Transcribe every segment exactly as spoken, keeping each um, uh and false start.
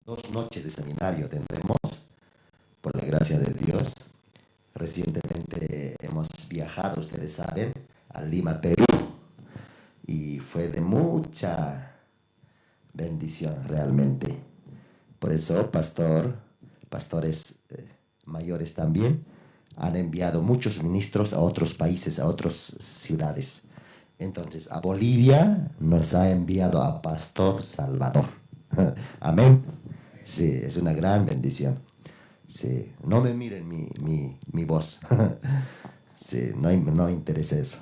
dos noches de seminario tendremos, por la gracia de Dios. Recientemente hemos viajado, ustedes saben, a Lima, Perú, y fue de mucha bendición realmente. Por eso, pastor, pastores, eh, mayores también han enviado muchos ministros a otros países, a otras ciudades. Entonces, a Bolivia nos ha enviado a Pastor Salvador. Amén. Sí, es una gran bendición. Sí, no me miren mi, mi, mi voz. Sí, no, no me interesa eso.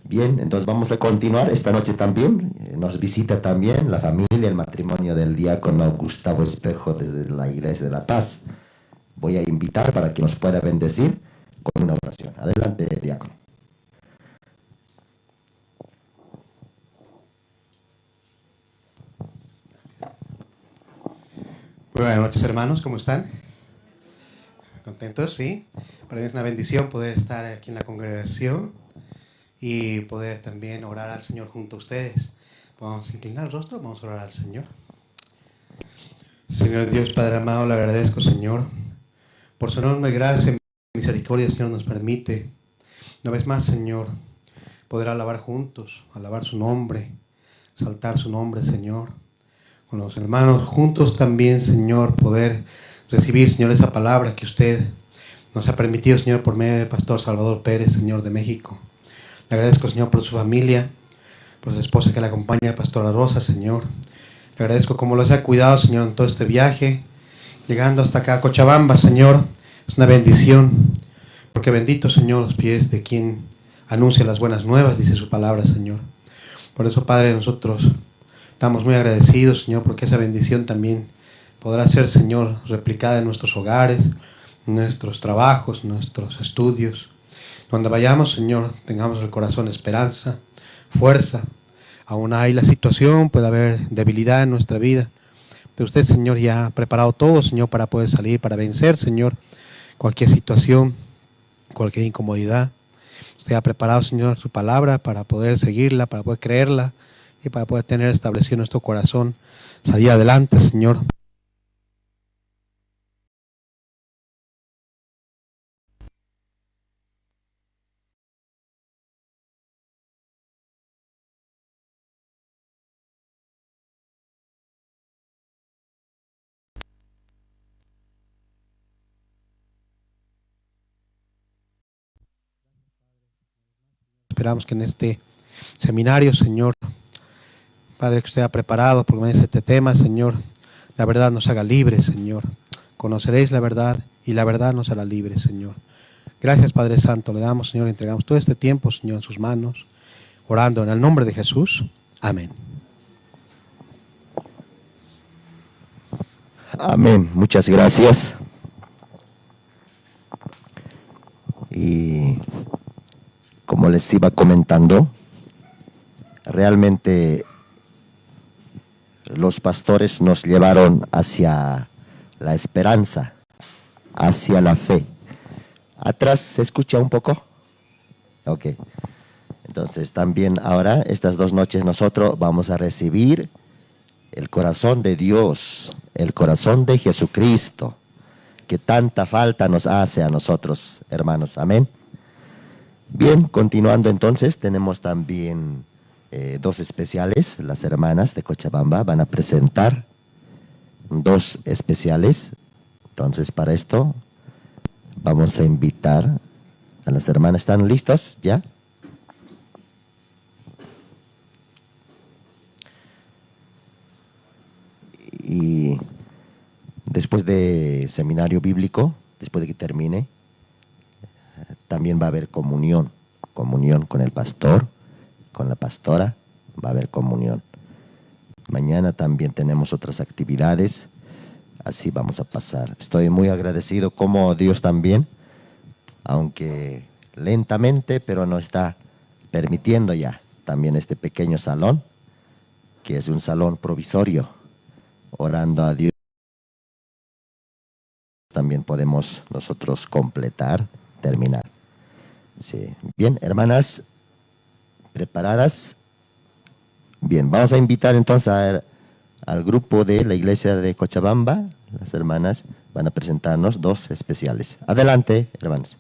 Bien, entonces vamos a continuar esta noche también. Eh, nos visita también la familia, el matrimonio del diácono Gustavo Espejo desde la iglesia de La Paz. Voy a invitar para que nos pueda bendecir con una oración. Adelante, diácono. Muy buenas noches, hermanos, ¿cómo están? ¿Contentos? Sí. Para mí es una bendición poder estar aquí en la congregación y poder también orar al Señor junto a ustedes. Vamos a inclinar el rostro, vamos a orar al Señor. Señor Dios, Padre amado, le agradezco, Señor, por su enorme gracia, misericordia, Señor, nos permite una vez más, Señor, poder alabar juntos, alabar su nombre, exaltar su nombre, Señor. Con los hermanos juntos también, Señor, poder recibir, Señor, esa palabra que usted nos ha permitido, Señor, por medio del pastor Salvador Pérez, Señor, de México. Le agradezco, Señor, por su familia, por su esposa que la acompaña, Pastora Rosa, Señor. Le agradezco cómo los ha cuidado, Señor, en todo este viaje, llegando hasta acá a Cochabamba, Señor. Es una bendición, porque bendito, Señor, los pies de quien anuncia las buenas nuevas, dice su palabra, Señor. Por eso, Padre, nosotros estamos muy agradecidos, Señor, porque esa bendición también podrá ser, Señor, replicada en nuestros hogares, en nuestros trabajos, en nuestros estudios. Donde vayamos, Señor, tengamos el corazón esperanza, fuerza. Aún hay la situación, puede haber debilidad en nuestra vida. Pero usted, Señor, ya ha preparado todo, Señor, para poder salir, para vencer, Señor, cualquier situación, cualquier incomodidad. Usted ha preparado, Señor, su palabra para poder seguirla, para poder creerla y para poder tener establecido en nuestro corazón, salir adelante, Señor. Esperamos que en este seminario, Señor, Padre, que usted ha preparado por medio de este tema, Señor, la verdad nos haga libres, Señor. Conoceréis la verdad y la verdad nos hará libres, Señor. Gracias, Padre Santo, le damos, Señor, entregamos todo este tiempo, Señor, en sus manos, orando en el nombre de Jesús. Amén. Amén. Muchas gracias. Y como les iba comentando, realmente los pastores nos llevaron hacia la esperanza, hacia la fe. ¿Atrás se escucha un poco? Ok. Entonces, también ahora, estas dos noches nosotros vamos a recibir el corazón de Dios, el corazón de Jesucristo, que tanta falta nos hace a nosotros, hermanos. Amén. Bien, continuando entonces, tenemos también, eh, dos especiales. Las hermanas de Cochabamba van a presentar dos especiales. Entonces, para esto, vamos a invitar a las hermanas. ¿Están listos ya? Y después de seminario bíblico, después de que termine, también va a haber comunión, comunión con el pastor, con la pastora, va a haber comunión. Mañana también tenemos otras actividades, así vamos a pasar. Estoy muy agradecido como Dios también, aunque lentamente, pero nos está permitiendo ya también este pequeño salón, que es un salón provisorio, orando a Dios. También podemos nosotros completar, terminar. Sí. Bien, hermanas, ¿preparadas? Bien, vamos a invitar entonces a, Al grupo de la iglesia de Cochabamba, las hermanas van a presentarnos dos especiales. Adelante, hermanas.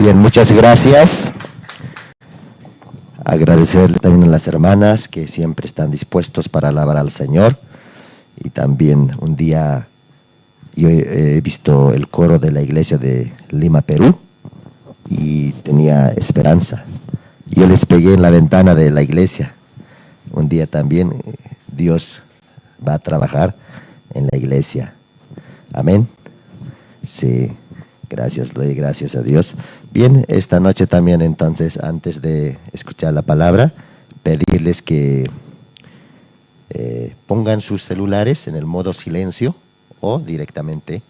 Bien, muchas gracias. Agradecerle también a las hermanas que siempre están dispuestos para alabar al Señor. Y también un día yo he, he visto el coro de la iglesia de Lima, Perú, y tenía esperanza. Yo les pegué en la ventana de la iglesia. Un día también, eh, Dios va a trabajar en la iglesia. Amén. Sí, gracias, doy gracias a Dios. Bien, esta noche también, entonces, antes de escuchar la palabra, pedirles que, eh, pongan sus celulares en el modo silencio o directamente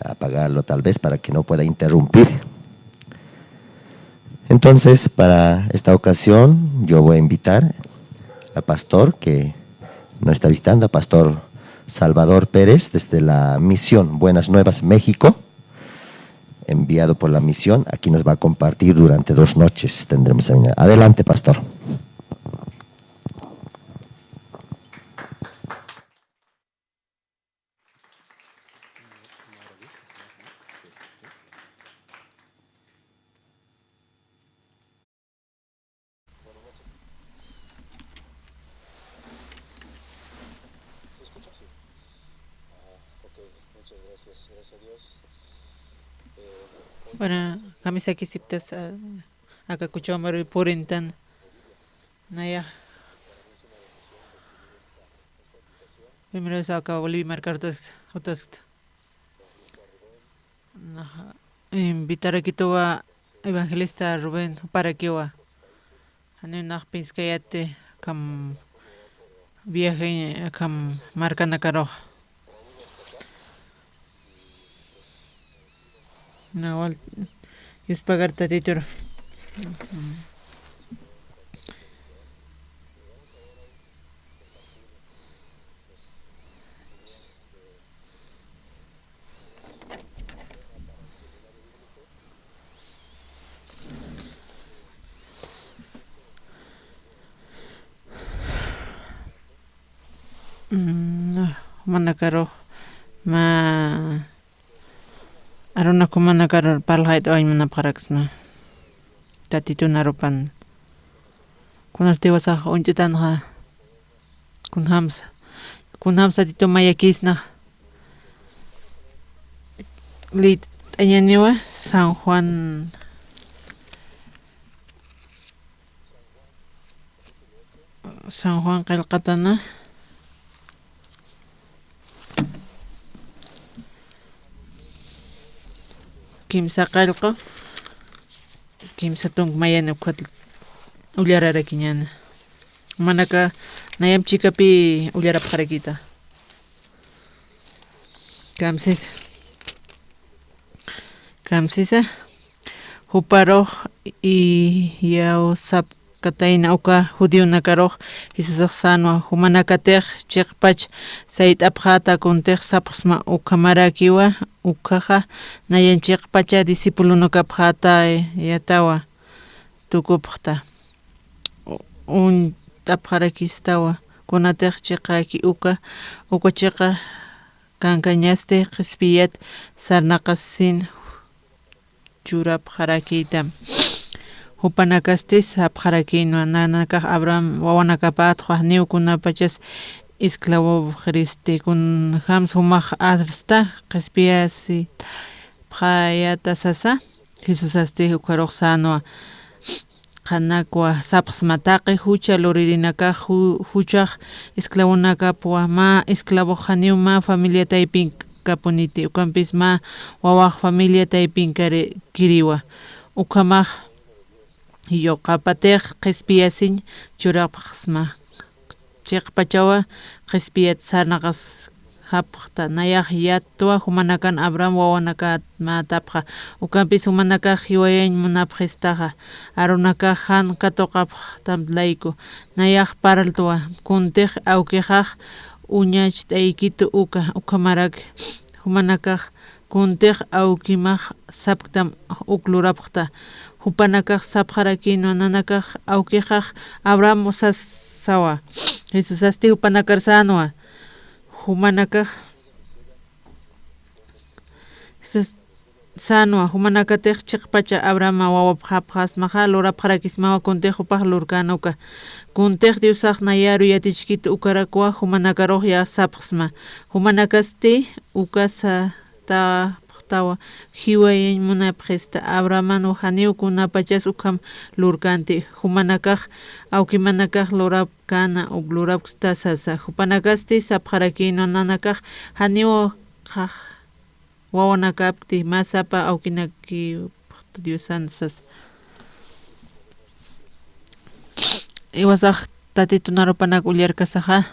apagarlo tal vez para que no pueda interrumpir. Entonces, para esta ocasión, yo voy a invitar al pastor que nos está visitando, al pastor Salvador Pérez, desde la misión Buenas Nuevas México, enviado por la misión. Aquí nos va a compartir durante dos noches. Tendremos seminario. Adelante, pastor. Buenas noches. ¿Se escucha? Sí. Ah, ok, muchas gracias. Gracias a Dios. Eh, Bueno, kamisakisiptas, ah, aka Kuchawambaruy purintan. Naya. Primero aka Bolivia markar utas, utaskta. Naja, invitarakituwa evangelista Rubén juparakiwa. Janiw nax pinskayäti akham viaje, akham markanakarux. Nawal yuspagar Tatitur. Mm, jumanakarux mä arunak jumanakar parlxayt'awañ munapxaraksma. Tatitun arupan. Kunarti iwasax uñt'itanxa. Kunjamsa. Kunjamsa Tatitu mayakïsna. Liyt'añäniwa San Juan, San Juan qillqatana. Kimsa qillqu. Kimsa tunk mayani ukhat ullararakiñäni. Jumanaka nayamp chikapï ullarapxarakïta. Kamsis. Kamsisa. Juparux iyawsapkatayna uka judionakarux Jesusax sänwa, jumanakatix chiqpach sayt'apxäta kuntix sapxsma, ukhamarakiwa, ukhaxa nayan chiqpacha discipulonakapxätayatawa tukupxta. U-, uñt'apxarakistawa, kunatix chiqäki uka, uka chiqa kankañasti qhispiyat sarnaqasin churapxarakïtam. Jupanakasti sapxarakïnwa, nanakax Abraham wawanakapatxa, janiw kunapachas esclavopxiristi, kunjams jumax asta qhispiyasipxayäta sasa. Jesusasti ukharux sänwa, qhanakwa sapxsma, taqi jucha luririnakax ju-, juchax esclavonakapwa, mä esclavox janiw mä familia taypinkapuniti, ukampis mä wawax familia taypinkari-, kiriwa. Ukhamax yuqapatix qhispiyasiñ churapxsma. Chiqpachawa qhispiyat sarnaqasxapxta, nayax yatwa jumanakan Abraham wawanakätmätapxa, ukampis jumanakax jiwayañ munapxistaxa, arunakax jan katuqapxtam layku. Nayax parltwa, kuntix awkixax uñacht'aykitu uka, ukhamarak jumanakax kuntix awkimax sapktam uk lurapxta. Jupanakax sapxarakïnwa, nanakax awkixax Abraham sasawa. Jesusasti jupanakar sänwa, jumanakax, Jesús sänwa, jumanakatix chiqpacha Abrahama wawapxapxasmaxa, lurapxarakismawa kuntix jupax lurkän uka. Kuntix Diosax nayaru yatichkit ukarakwa jumanakarux ya sapxsma. Jumanakasti uka sa- tapxtawa, jiwayañ munapxista, Abrahamanwa janiw kunapachas ukham lurkänti, jumanakax awkimanakax lurapkäna, uk lurapksta sasa. Jupanakasti sapxarakïnwa, nanakax janiw qhax wawanakäpkti, mä sapa awkinakipxta Diosan sasa. Iwasax Tatitun arupanak ullarkasaxa,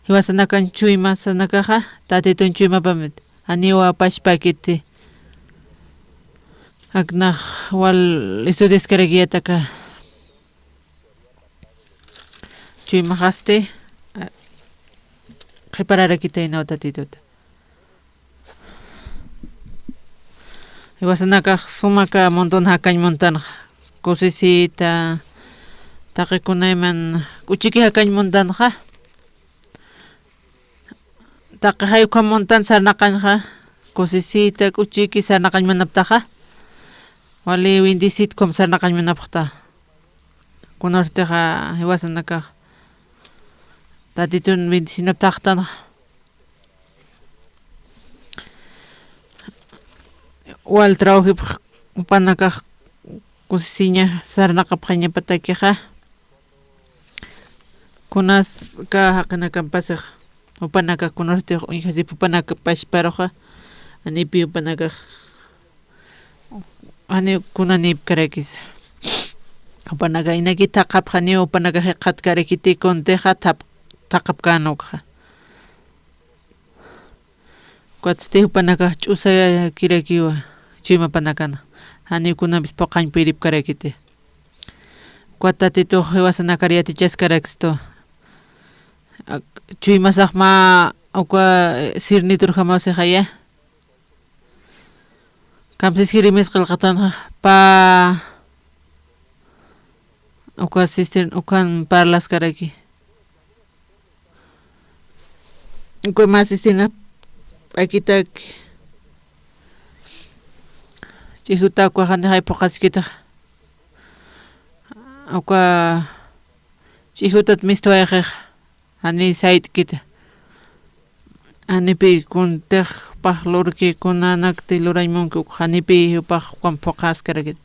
jiwasanakan chuymasanakaxa, Tatitun chuymapamit, janiwa pachpäkiti. Aknax wal estudiaskarakiyät aka chuymaxasti, qhipararakitaynaw Tatituta. Jiwasanakax sumaka montón jakañ montanxa, kusisita, taqi kunayman k'uchiki jakañ montanxa, taqi jay ukham montan sarnaqañxa, kusisita, k'uchiki sarnaqañ munaptaxa, wali windisit ukham sarnaqañ munapxta. Kunartixa jiwasanakax Tatitun windisinaptaxtanxa. Wal trawjipx jupanakax kusisiña sarnaqapxañapatakixa, kunaska jaqinakampasix, jupanakax kunasatix uñjasip jupanaka pachparuxa, janipi jupanakax, jani kunanipkarakis. Jupanaka inaki thaqhapxaniw, jupanakax jikxatkarakiti kuntixa thap-, thaqhapkänukxa. Ukatsti jupanakax ch'usakirakiwa chuymapanakan, janiw kunampis phuqhañ puyiripkarakiti. Ukat Tatitux jiwasanakar yatichaskarakstu. Ak-, chuymasax mä uka, eh, sirniturjamaw sixaya. Kamsiskirimis qillqatanxa, pä uka sistir ukan parlaskaraki. Uka mä sistirna p'akitak ch'ijuta uka janixay phuqhaskitax. Uka ch'ijutat mistwayxix, jani sayt'kita. Janipi kuntix jupax lurki, kunanakti lurañ munki, uk janipi jupax ukham phuqhaskarakit.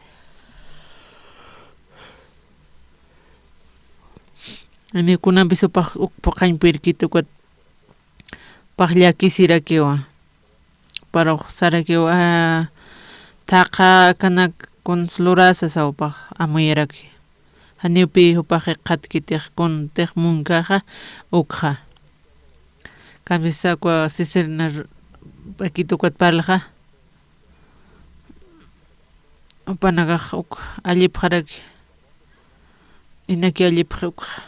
Jani kunampis jupax uk phuqhañ puyirkit, ukat jupax llakisirakiwa. Juparux sarakiwa, ah, thaqha kanak kuns lurasa sasaw jupax amuyaraki. Janiw pï jupax jikxatkitix kuntix munkaxa ukxa. Kamsisa uka cisterna r-, p'akit ukat parlaxa. Jupanakax uk allipxaraki. Inaki allipxi ukxa.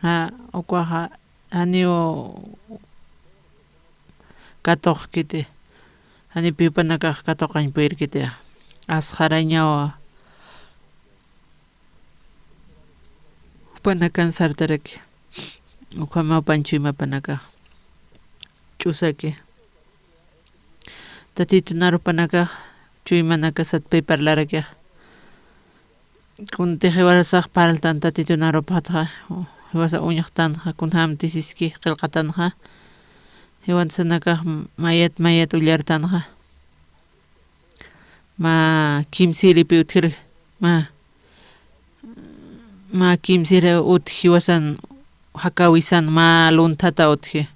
Ja, ukwaxa janiw katuqkiti. Janipi jupanakax katuqañ puyirkiti. Asxarañawa. Jupanakan sartaraki. Ukhamaw panchuy mapanakax ch'usaki. Tatitunarupanakax chuymanakasat pï parlarakixa. Kuntix jiwasax parltan Tatitunarupaxtxa, jiwasa uñxtanxa, kunjämti siski qillqatanxa, jiwasanakax mayat mayat ullartanxa. Mä kimsïripi utjir, mä, mä kimsïri utji jiwasan, jakäwisan mä lunthata utji.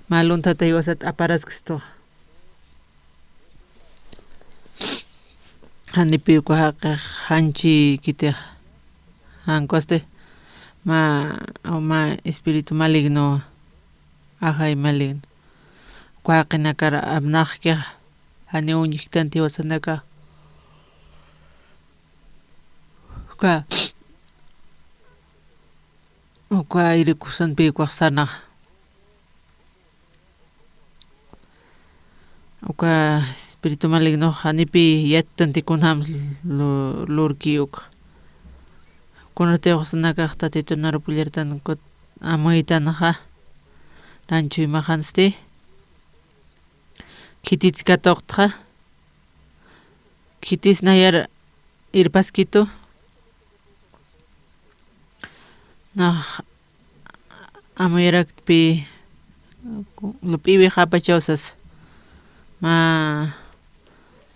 Mä lunthata jiwasat aparaskistu. Janipi uka jaqix janchïkitix. Jan ukhasti mä, mä espíritu maligno, ajay maligno. Uka jaqinakar apnaqkixa, janiw uñjktanti jiwasanakax. Uka, uka aire kusanpi ukax sarnaxa. Uka espíritu malignox janipi yattanti kunjämsa lu-, lurki uk. Kunatix jiwasanakax Tatitunarup ullartan kut amuytanxa. Nanchuy majansti. Khitits katuqtxa. Khitis nayar irpaskitu. Nax amuyaraktpi lup'iwi japachaw sasa. Mä,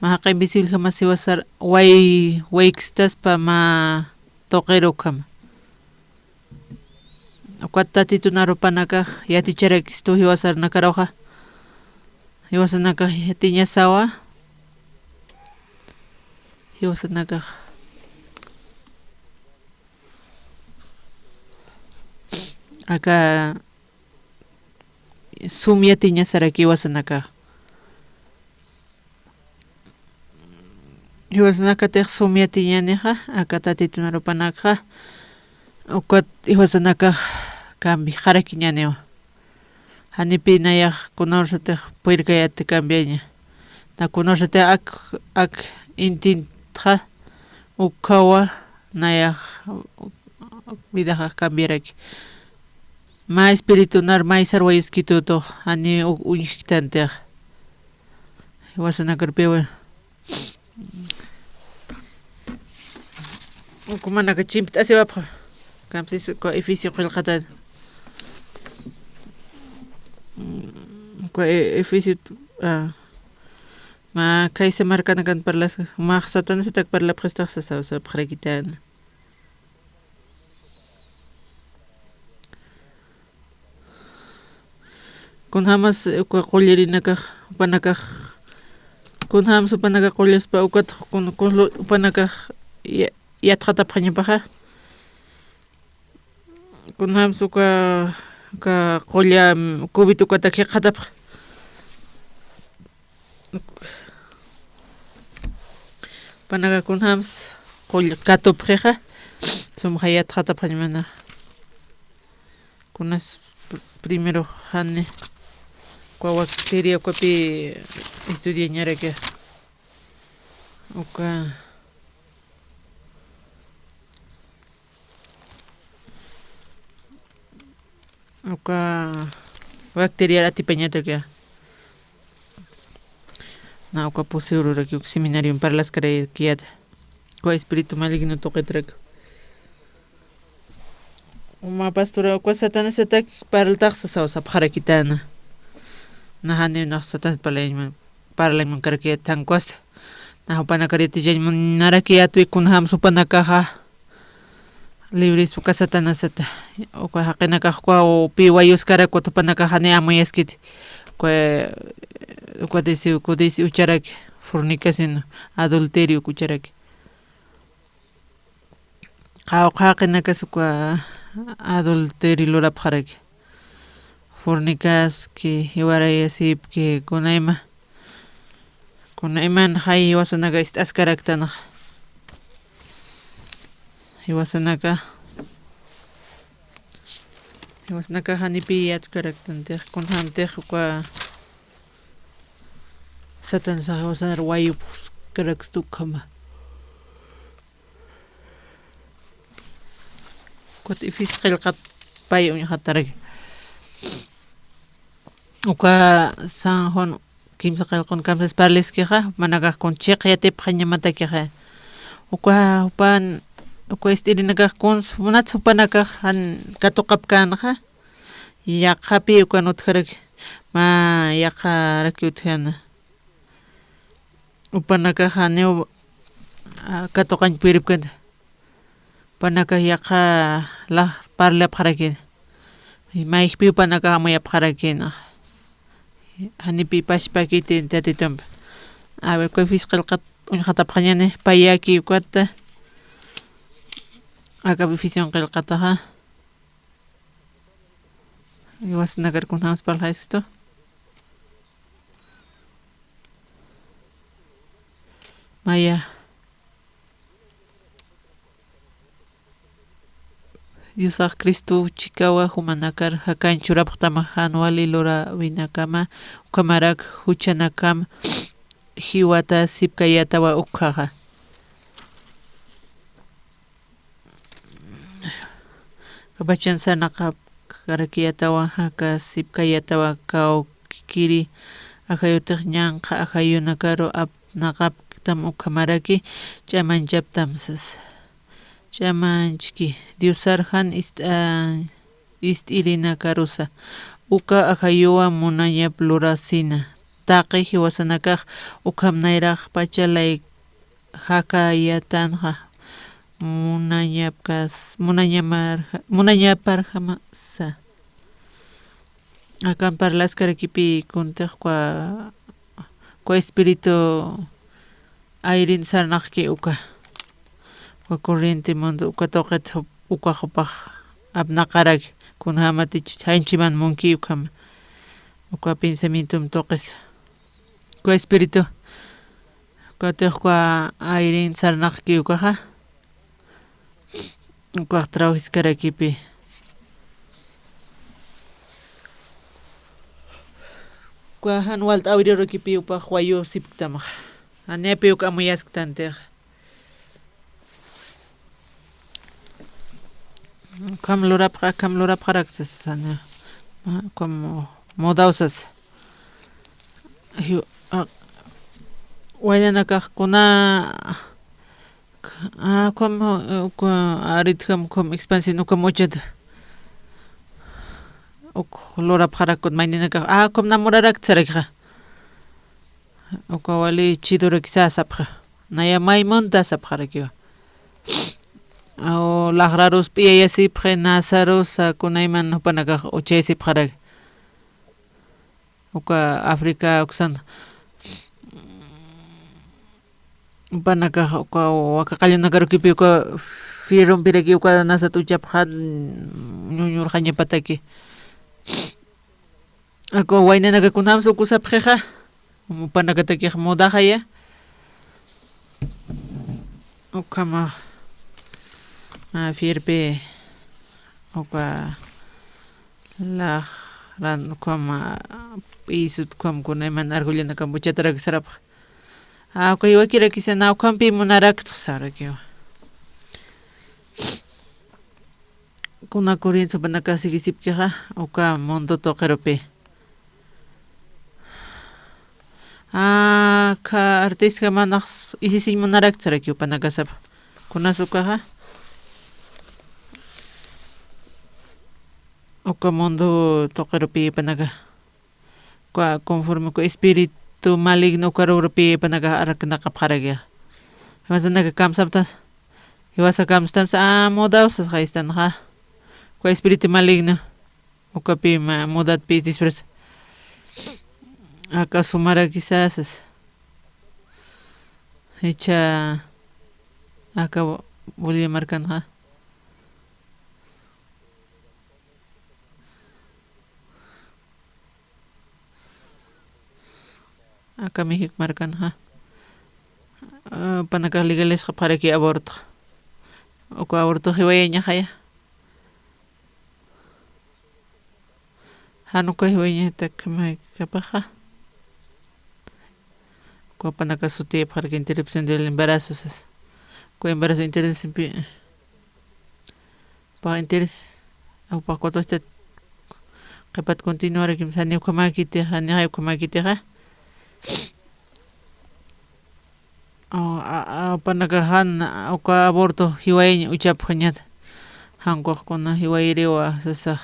mä jaqi invisible jamas jiwasar way, waykistaspa mä tuqir ukhama. Ukat Tatitunarupanakax yaticharakistu jiwasarnakaruxa. Jiwasanakax yatiñasawa. Jiwasanakax aka sum yatiñasaraki jiwasanakax. Jiwasanakatix sum yatiñanixa, aka Tatitunarupanakxa, ukat jiwasanakax cambiarakiñaniwa. Janipi nayax kunasatix purirkayäti cambiaña. Na kunasatix ak, ak intintxa, ukhawa nayax vidaxa cambiaraki. Mä espiritunar maysar wayuskitutux, jani u-, uñjktantixa. Jiwasanakarpiwa. Ukhamanaka chimpt'asiwapxa. Kamsis uka Efesio qillqatan. Uka E-, Efesio, ah, Ma, kaysa markanakan parlas, max satanasatak parlapxistax sasaw sapxarakitana. Kunjamas uka qullirinakax, upanakax, kunjamas upanakax qullaspa ukat kun-, kunlu-, upanakax ya-, yatxatapxañapaxa. Kunjamas uka, uka qulla, mm, covid ukata khiqatapxa. Panaka kunjamas qull-, katupxixa, sumxa yatxatapxañamana. Kunas pr-, primero jani, uka bacteria ukapi estudiañaraki. Uka Uka bacteriar atipañataki. Na uka pusi ururaki uk seminarion parlaskarakiyata. Uka espíritu maligno tuqitrak. Uma pastora, uka satanasatak parltax sasaw sapxarakitana. Na janiw nax satanasat parlañman, parlañman karakiyata thankwasa. Na jupanakar yatichañ munarakiyatwi kunjams jupanakaxa. Libris uka satanasata. Uka jaqinakax uka pï wayuskarak uka jupanakax jani amuyaskiti. Uka, uka disi, uka disi ucharaki. Fornicación, adulterio uka ucharaki. Qawqha jaqinakas uka adulterio lurapxaraki. Fornicaski, jiwarayasipki, kunayma. Kunayman jay jiwasanaka ist'askaraktanxa. Jiwasanaka, jiwasanaka janipi yatskaraktantix, kunjamtix uka Satanasa jiwasanar wayupxarakstu ukhama. Ukat Efeso qillqat pay uñxataraki. Uka San Juan kimsa qillqun kamsas parliskixa, jupanakax kun chiq yatipxañamatakixa. Uka jupan, uka ist'irinakax kuns, munats jupanakax jan katuqapkänxa, yaqhapi ukan utjaraki, mä yaqharaki utjäna. Jupanakax janiw, a, katuqañ puripkänti. Jupanakax yaqha laj parlapxarakïna. Mayjpi jupanakax amuyapxarakïna. Janipi pachpakiti Tatitumpi. A ver, uka Efeso qillqat uñxatapxañani, payaki ukata. Aka Efeso qillqataxa. Jiwasanakar kunjams parlxaysistu. Maya. Diosax Cristo chikawa jumanakar jakañ churapxtam jan wali luräwinakama, ukhamarak juchanakam jiwata sipkayätawa ukkhaxa. Kapachan sarnaqapkarakiyätawa, jaka sipkayätawa, kawkiri ajayutix ñanqha ajayunakaru apnaqapktam ukhamaraki ch'amañchaptam sasa. Ch'amañchki, Diosar jan ist'a-, ist'irinakarusa, uka ajayuwa munañap lurasina. Taqi jiwasanakax ukham nayraqpacha lay jakayätanxa, munañapkas-, munañamarja-, munañaparjamasa. Akan parlaskarakipï kuntix uka, uka espíritu ayrin sarnaqki uka, uka corriente mundo, uka tuqit jup-, uka jupax apnaqaraki, kunjämatich janchiman munki ukhama, uka pensamientom tuqis. Uka espíritu, ukatix uka ayrin sarnaqki ukaxa, ukax trabajiskarakipï. Uka jan walt'äwirurakipï upax wayusipktamax. Janipi uk amuyasktantix. Ukham lurapxa, akham lurapxarak sasana. Ma, ukham mudaw sasa. Jiw-, a, waynanakax kuna, a, ukham, uka aritjam ukham expansión ukham uchata. Uk lurapxarak kun mayninakax, a, ukham namurarakta sarakixa. Uka wali chidurakisäsapxa. Naya maymunta sapxarakiwa. Aw, laxrarus p'iyayasipxi, nasarusa kunayman jupanakax uchayasipxaraki. Uka África uksan. Jupanakax uka waka qallunakarukipi uka fierrompiraki uka nasat uchapxan ñuñurxañapataki. Aku waynanaka kunjams ukusapxixa, jupanakatakix mudaxaya. Ukhama, ah, fierpi, uka laxran ukhama, p'isut ukham kunayman argollanakam uchatarak sarapxa. Ah, uka jiwakirakisa na ukhampi munarakta sarakiwa. Kuna corriente jupanaka sigisipkixa, uka mundo tuqirupi. Ah, kha artista manax isisiñ munarakta saraki jupanakasap. Kunas ukaxa. Uka mundo tuqirupi jupanaka. Uka conforme uka espíritu maligno uka rurupi jupanaka araknaqapxarakixa. Jiwasanaka kamsaptas. Jiwasa kamstansa, ah, mudaw sasxaystanxa. Uka espíritu maligno. Ukapi ma-, mudatpi disfraz. Aka sumarakisasas. Jichha aka Bolivia markanxa. Aka México markanxa. Ah, jupanakax legalisxapxaraki aborto. Uka aborto jiwayañaxaya. Jan uka jiwayañatak maykapaxa. Uka jupanaka sutiyapxaraki interrupción del embarazo sas. Uka embarazo interrupción pi-, Pax interés. Awpax cuatro qhipat continuarakim sani ukhamäkitixa, nixay ukhamäkitixa. Aw, a-, a-, jupanaka jan uka aborto jiwayañ uchapxañat. Jan ukax kuna jiwayiriwa sasax.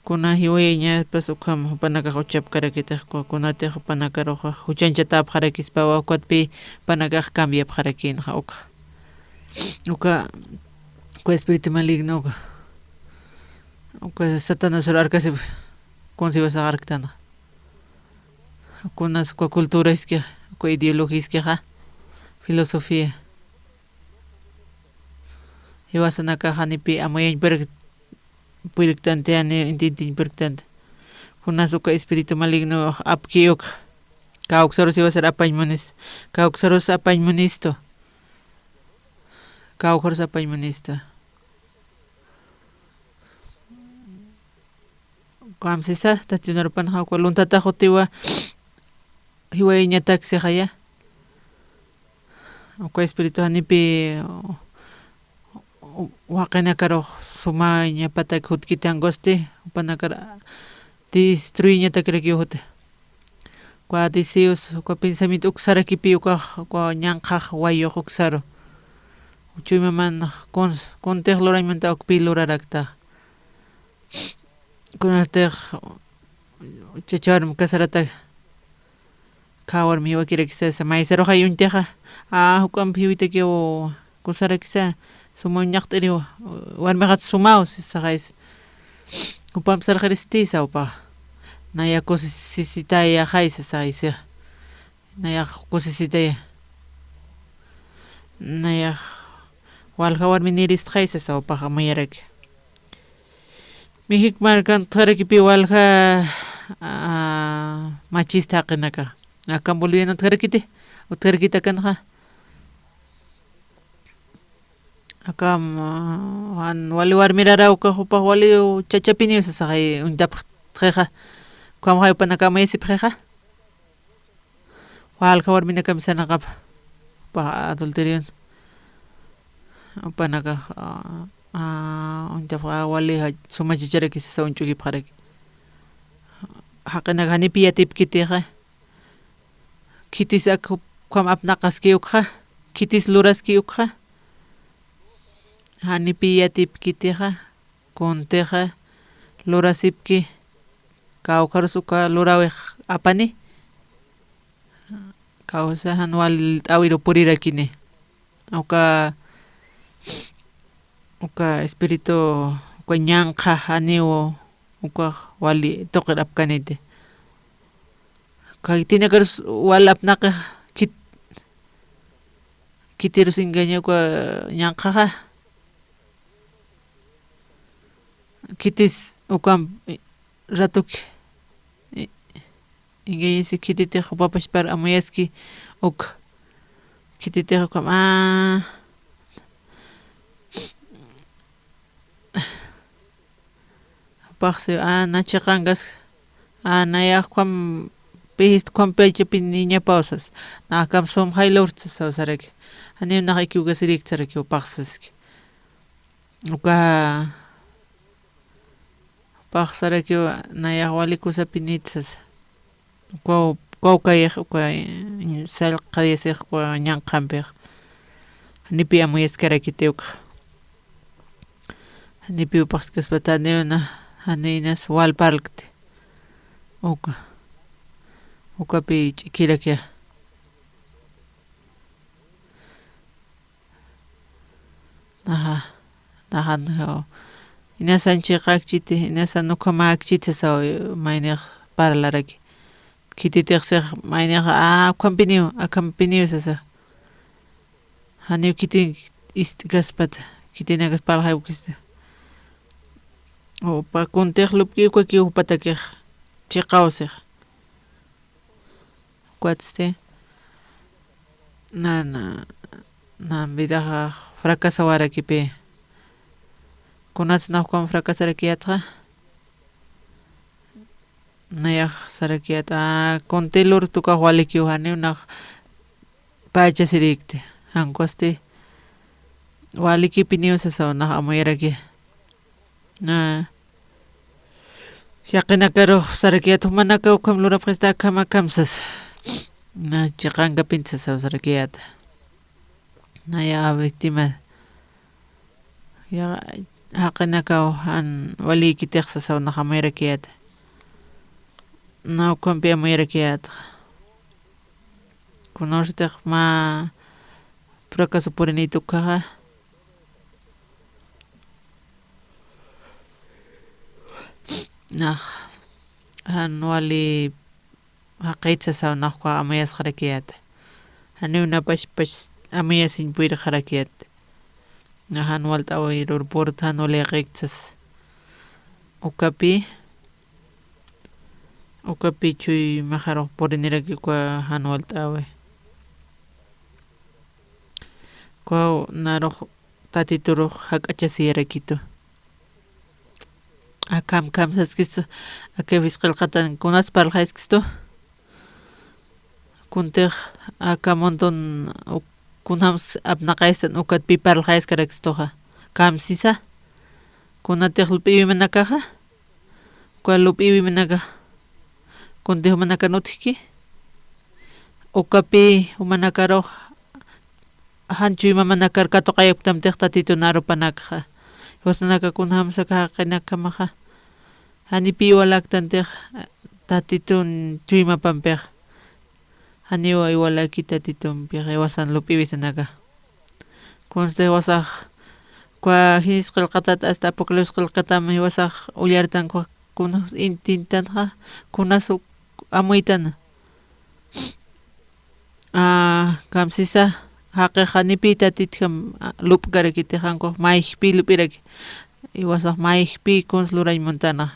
Kuna jiwayañapas ukham jupanakax uchapkarakitix, ku-, kunatix jupanakaruxa juchañchatäpxarakispawa, ukatpi jupanakax cambiapxarakïnxa uka. Uka, uka espíritu maligno uka. Uka Satanasru arkasip kunsiwasax arktanxa. Kunas uka cultura iskixa, uka ideología iskixa, filosofía. Jiwasanakax janipi amuyañ purk-, purktanti, jani intintiñ purktanti. Kunas uka espíritu maligno apki uk. Kawksarus jiwasar apañ munis. Kawksarus apañ munistu. Kawksarus apañ munistu. Kamsisa, tatiunarupanxa uka luntatax jutiwa jiwayañatak sixaya. Uka espíritu janipi, u-, u-, waqinakarux sumañapatak jutkiti angusti, jupanakar destruiñatakirakiw juti. Uka deseos, uka pensamiento uksarakipi ukax, uka ñanqhax wayux uksaru. Chuymaman kun-, kuntix lurañmanta ukpi lurarakta. Kunatix chacha warmi casarata, kha warmi jiwakirakisa, maysaruxay uñtixa, a, juk'amp jiwitakiw kusarakisa, suma uñaqt'iriw, warmixat sumaw, sasaxaysa. Jupamp sarxiristi, sawpax. Naya kusisitayaxay, sasaxaysa. Nayax kusisitaya. Nayax walja warmi niristxay sasa, sawpax amuyaraki. México markan utjarakipi walja, a, machista jaqinaka. Akan Boliviana utjarakiti, utjarakiti akanxa. Akam, a, jan wali warmiraraw ukax jupax wali chachapiniw sasaxay uñtapxtxixa. Ukhamxay jupanaka amuyasipxixa. Walja warminakam sarnaqapxa, jupax adulterion. Jupanakax, a, a, uñtapxa wali ja-, suma chacharakisa sasa uñch'ukipxaraki. Jaqinaka janipi yatipkitixa. Khitis ak jup-, ukham apnaqaski ukxa. Khitis luraski ukxa. Janipi yatipkitixa. Kuntixa lurasipki, kawkharus uka lurawix apani, Kawsa jan walt'äwiru purirakini. Uka, uka espíritu, uka ñanqha janiw, uka wali tuqir apkaniti. Kaytinakarus wal apnaqix khit-, khitirus engaña uka ñanqhaxa. Khitis ukham ratuki, i-, engañasi khititix jupapachpar amuyaski uk. Khititix ukham, a, jupaxsi, a, na chiqankas, a, nayax ukham pijist ukham paychapiniñapaw sas. Nax akham sum jaylurtsa saw saraki. Janiw nax equivocasirïkta saraki jupax saski. Uka, jupax sarakiw nayax wali kusapinït sasa. Ukaw, ukaw kayix, uka, sallqayasix uka ñanqhampix. Janipi amuyaskarakiti uka. Janipi jupaxskaspat janiw na, janiw inas wal parlkti. Uka. Ukapi ch'ikirakixa. Naxa, naxa, naxa. Inasan chiqakchiti, inasan ukhamäkchiti saw, maynix parlaraki. Khititix six, maynix, a, ukhampiniw, akhampiniw sasa. Janiw khitin ist'kaspata, khitinakas parlxaykista. Jupa kuntix lup'iw ukakiw jupatakix, chiqaw six. Ukatsti, na, na, na vidaxa fracasawarakipi. Kunats nax ukham fracasarakiyätxa. Nayax sarakiyät, a, kunti lurtukax walikiw janiw nax pachasirïkti. Jan ukasti walikipiniw sasaw nax amuyaraki. Na, yaqinakarux sarakiyät, jumanakaw ukham lurapxista akham akham sas. Na, chiqankapin sasaw sarakiyät. Naya, a, víctima. Ya, jaqinakaw jan walïkitix sasaw nax amuyarakiyät. Na, ukhampi amuyarakiyät. Kunawsatix mä fracaso purinït ukhaxa. Nax, jan wali jaqit sasaw nax uka amuyasxarakiyät. Janiw napachpach amuyasiñ purirxarakiyät. Nax jan walt'äwirur purta jan wali jaqit sas. Ukapi, ukapi chuymaxarux puriniraki uka jan walt'äwi. Ukaw narux Tatiturux jak'achasiyarakitu. Akham, kham saskistu, aka wisq'ilqatan kunas parlxayskistu. Kuntix aka montón uk-, kunjams apnaqaystan ukatpi parlxayskarakistuxa. Kham sisa. Kunatix lup'iwimanakaxa. Uka lup'iwimanaka, kuntix jumanakan utjki, ukapi jumanakarux jan chuymamanakar katuqayapktamtix Tatitun arupanakxa. Jiwasanaka kunjamsaka jaqinakjamaxa, janipi iwalaktantix Tatitun chuymapampixa. Janiw iwalaki Tatitumpixa, jiwasan lup'iwisanaka. Kunsti jiwasax, uka Génesis qillqatat hasta Apocalipsis qillqatam jiwasax ullartan, uka kunas intintanxa, kunas uk-, amuytana. A, kham sisa, jaqix janipi Tatitjam, a, lup'karakitix, jan ukax mayjpi lup'iraki. Jiwasax mayjpi kuns lurañ muntana.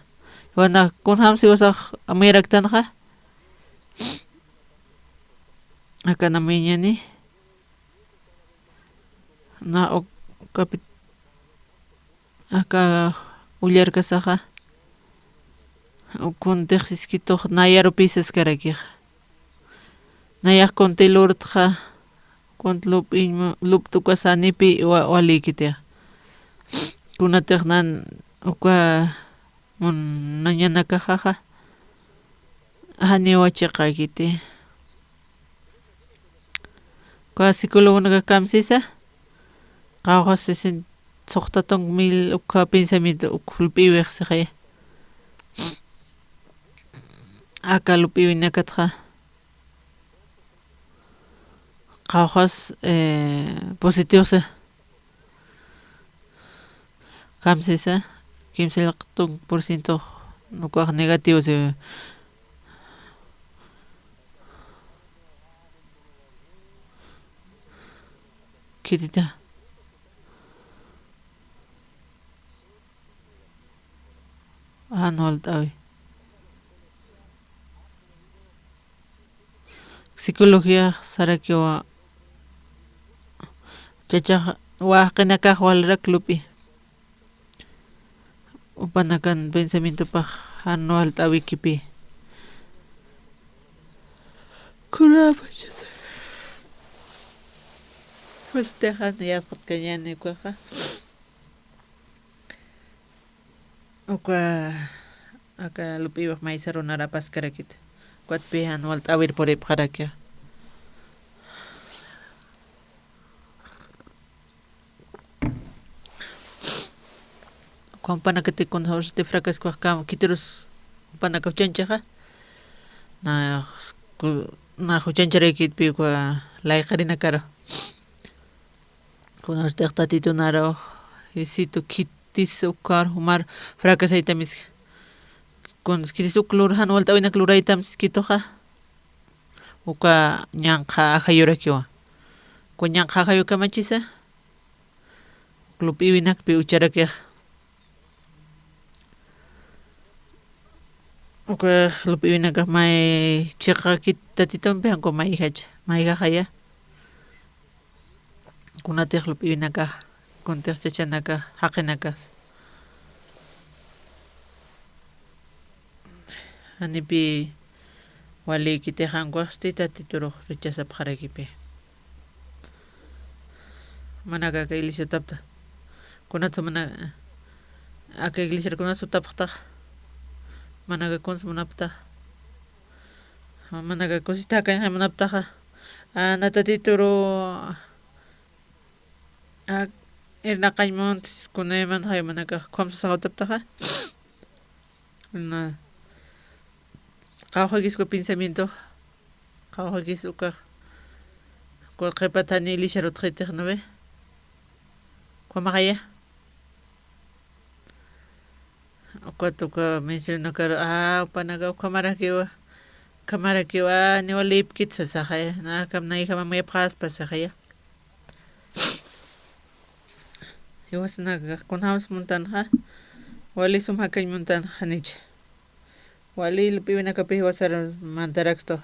Jiwana kunjams jiwasax amuyaraktanxa. Akan amuyañäni. Na uk-, kapi-, aka ullarkasaxa, kuntix siskitux nayarupi saskarakixa. Nayax kunti lurtxa, kunt lup'iñ mu-, lupt'ukasa janipi wa-, walïkitixa. Kunatix nan uka munañanakaxaxa, janiwa chiqakiti. Uka psicologonaka kham sisa, qawqha sesenta, suxta tunka mil uka pensamiento uk lup'iwix sixaya. Aka lup'iwinakatxa, Qawqhas, eh, positivo si. Kamsisa, kimsa llaqtun por ciento, ukax negativo si. Khitita. Jan walt'äwi. Psicología sarakiwa chachax waqinakax walrak lup'i. Jupanakan pensamientopax jan walt'äwikipï. Kunapachasa. Pues, dejan yatqatkañäni ukaxa. Uka, aka lup'iwix maysa runar apaskarakit. Ukatpï jan walt'äwir puripxarakixa. Uka jupanakati kunasawsti fracaskuxkam khitirus jupanaka juchanchaxa. Na, ku-, na juchancharaykitpï uka layqirinakaru. Kunastix Tatitunaru, jisitu khitis ukar jumar fracasaytamis. Kuns khitis uk lur jan walt'äwinak luraytam siskituxa. Uka ñanqha ajayurakiwa. Uka ñanqha ajayu kamachisa. Lup'iwinakpï ucharakixa. Uka lup'iwinakax may chiqakit Tatitumpi, janku mayjacha, mayjaxaya. Kunatix lup'iwinakax, kuntix chachanakax, jaqinakas. Janipï walïkitix, jankuxsti Tatiturux rechazapxarakipï. Manaka aka iglesia utapta. Kunatsu mana, aka iglesiar kunatsu utapxtax. Manaka kuns munaptax. Manaka kusita jakañxay munaptaxa. A, na Tatituru, a, irnaqañ muntis kunaymanxay manakax ukham sasax utaptaxa. Na, qawqhakis uka pensamiento, qawqhakis ukax, uka qhipat jani iglesiar utxitix, ¿no ve? Ukhamaxaya. Ukat uka mencionakaru, a, jupanaka ukhamarakiwa, ukhamarakiwa, a, niwa lipkit sasaxaya, na, kam nayjama muyapxaspa sasaxaya. Jiwasanakax kunjams muntanxa, wali sum jakañ muntanxa, janicha. Wali lup'iwinakapï jiwasar mantarakstu.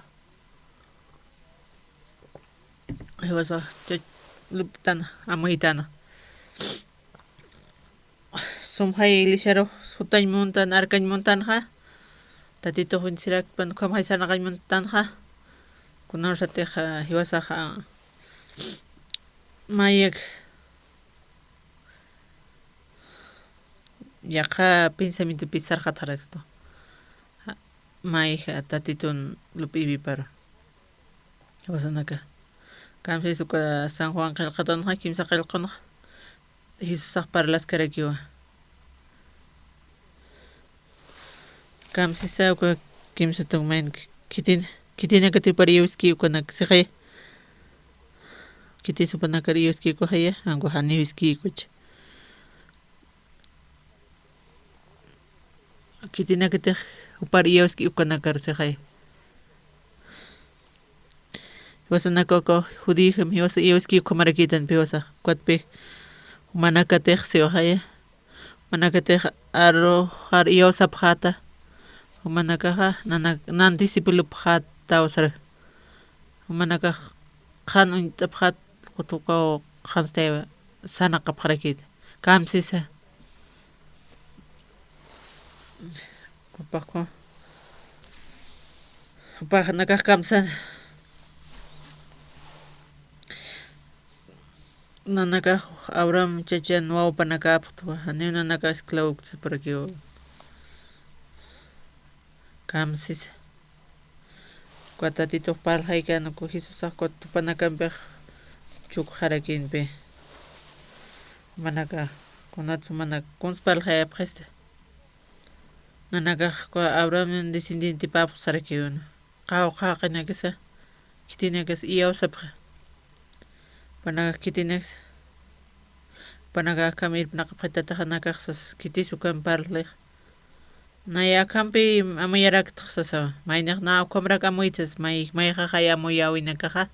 Jiwasax chach lup'tan, amuytan. Sumjay iglesiarux sutañ muntan, arkañ muntanxa. Tatitux bendecirakpan, ukhamjay sarnaqañ muntanxa. Kunasatix, a, jiwasax, a, mayak yaqha pensamientopi sarxatxarakstu. Mayja Tatitun lup'iwiparu. Jiwasanaka. Kamsis uka San Juan qillqatanxa, kimsa qillqanxa, Jesusax parlaskarakiwa. Kamsisa uka kimsa tunmayn khitin, khitinakati jupar iyawski ukanak sixaya. Khitis jupanakar iyawski ukxaya, janku janiw iski ukucha. Khitinakatix jupar iyawski ukanakar sixay. Jiwasanaka uka judíojam jiwasa iyawski ukhamarakitanpi jiwasax. Ukatpi jumanakatix siwaxaya. Jumanakatix aruxar iyawsapxäta. Jumanakaxa nana-, nan discipulopxätaw sara. Jumanakax qhan uñt'apxät, kutukaw qhanstaywa sarnaqapxarakïta. Kamsisa. Jupax, jupax nakax kamsa. Nanakax Abraham chachan wawpanakapxtwa, janiw nanakax esclavoktsaparakiwa. Kamsisa. Uka Tatitux parlxaykan, uka Jesusax uka tupanakampix chukxarakïnpi. Jumanakax, kunats jumanak kuns parlxayapxisti. Nanakax uka Abraham descendientepapx sarakiwna. Qawqha jaqinakasa, khitinakas iyawsapxi. Panakax khitinix, panakax akham irpnaqapxitataxa nakax sas, khitis ukham parlix. Nay akhampi amuyaraktx sasa, maynix na ukhamrak amuytsas, may, mayxaxay amuyäwinakaxa.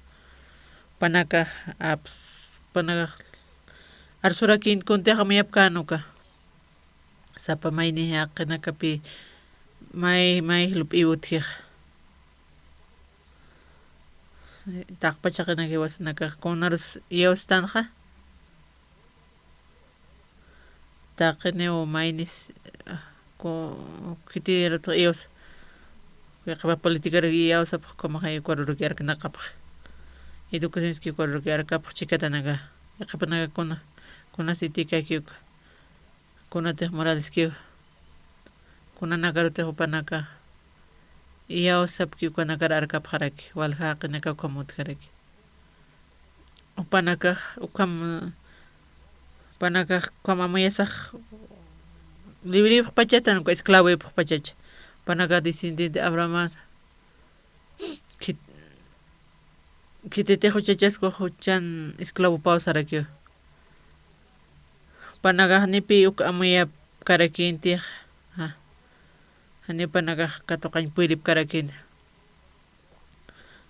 Panakax, aps, panakax arsurakïn kuntix amuyapkän uka. Sapa mayni jaqinakapi may, may lup'iw utjixa. Taqpachaqinaki wasanakax kunarus iyawstanxa. Taqiniw maynis, ku-, khitirutix iyawsa. Yaqhipa politicar iyawsapx ukhamaxay ukwaruraki arkanakapx. Educacionski ukwaruraki arkapx chikatanaka. Yaqhipanaka kuna, kuna sitikakiw uka. Kunatix Moraleskiw, kunanakarutix jupanakax iyawsapki ukanakar arkapxaraki, walja jaqinaka ukham utjaraki. Jupanakax ukham, jupanakax ukham amuyasax librïpxpachatan, uka esclavïpxpachacha. Jupanakax descendiente Abrahaman khit-, khititix juchachasku juchan esclavopaw sarakiw. Jupanakax janipi uk amuyapkarakïntix, ja, janiw jupanakax katuqañ puyripkarakïnti.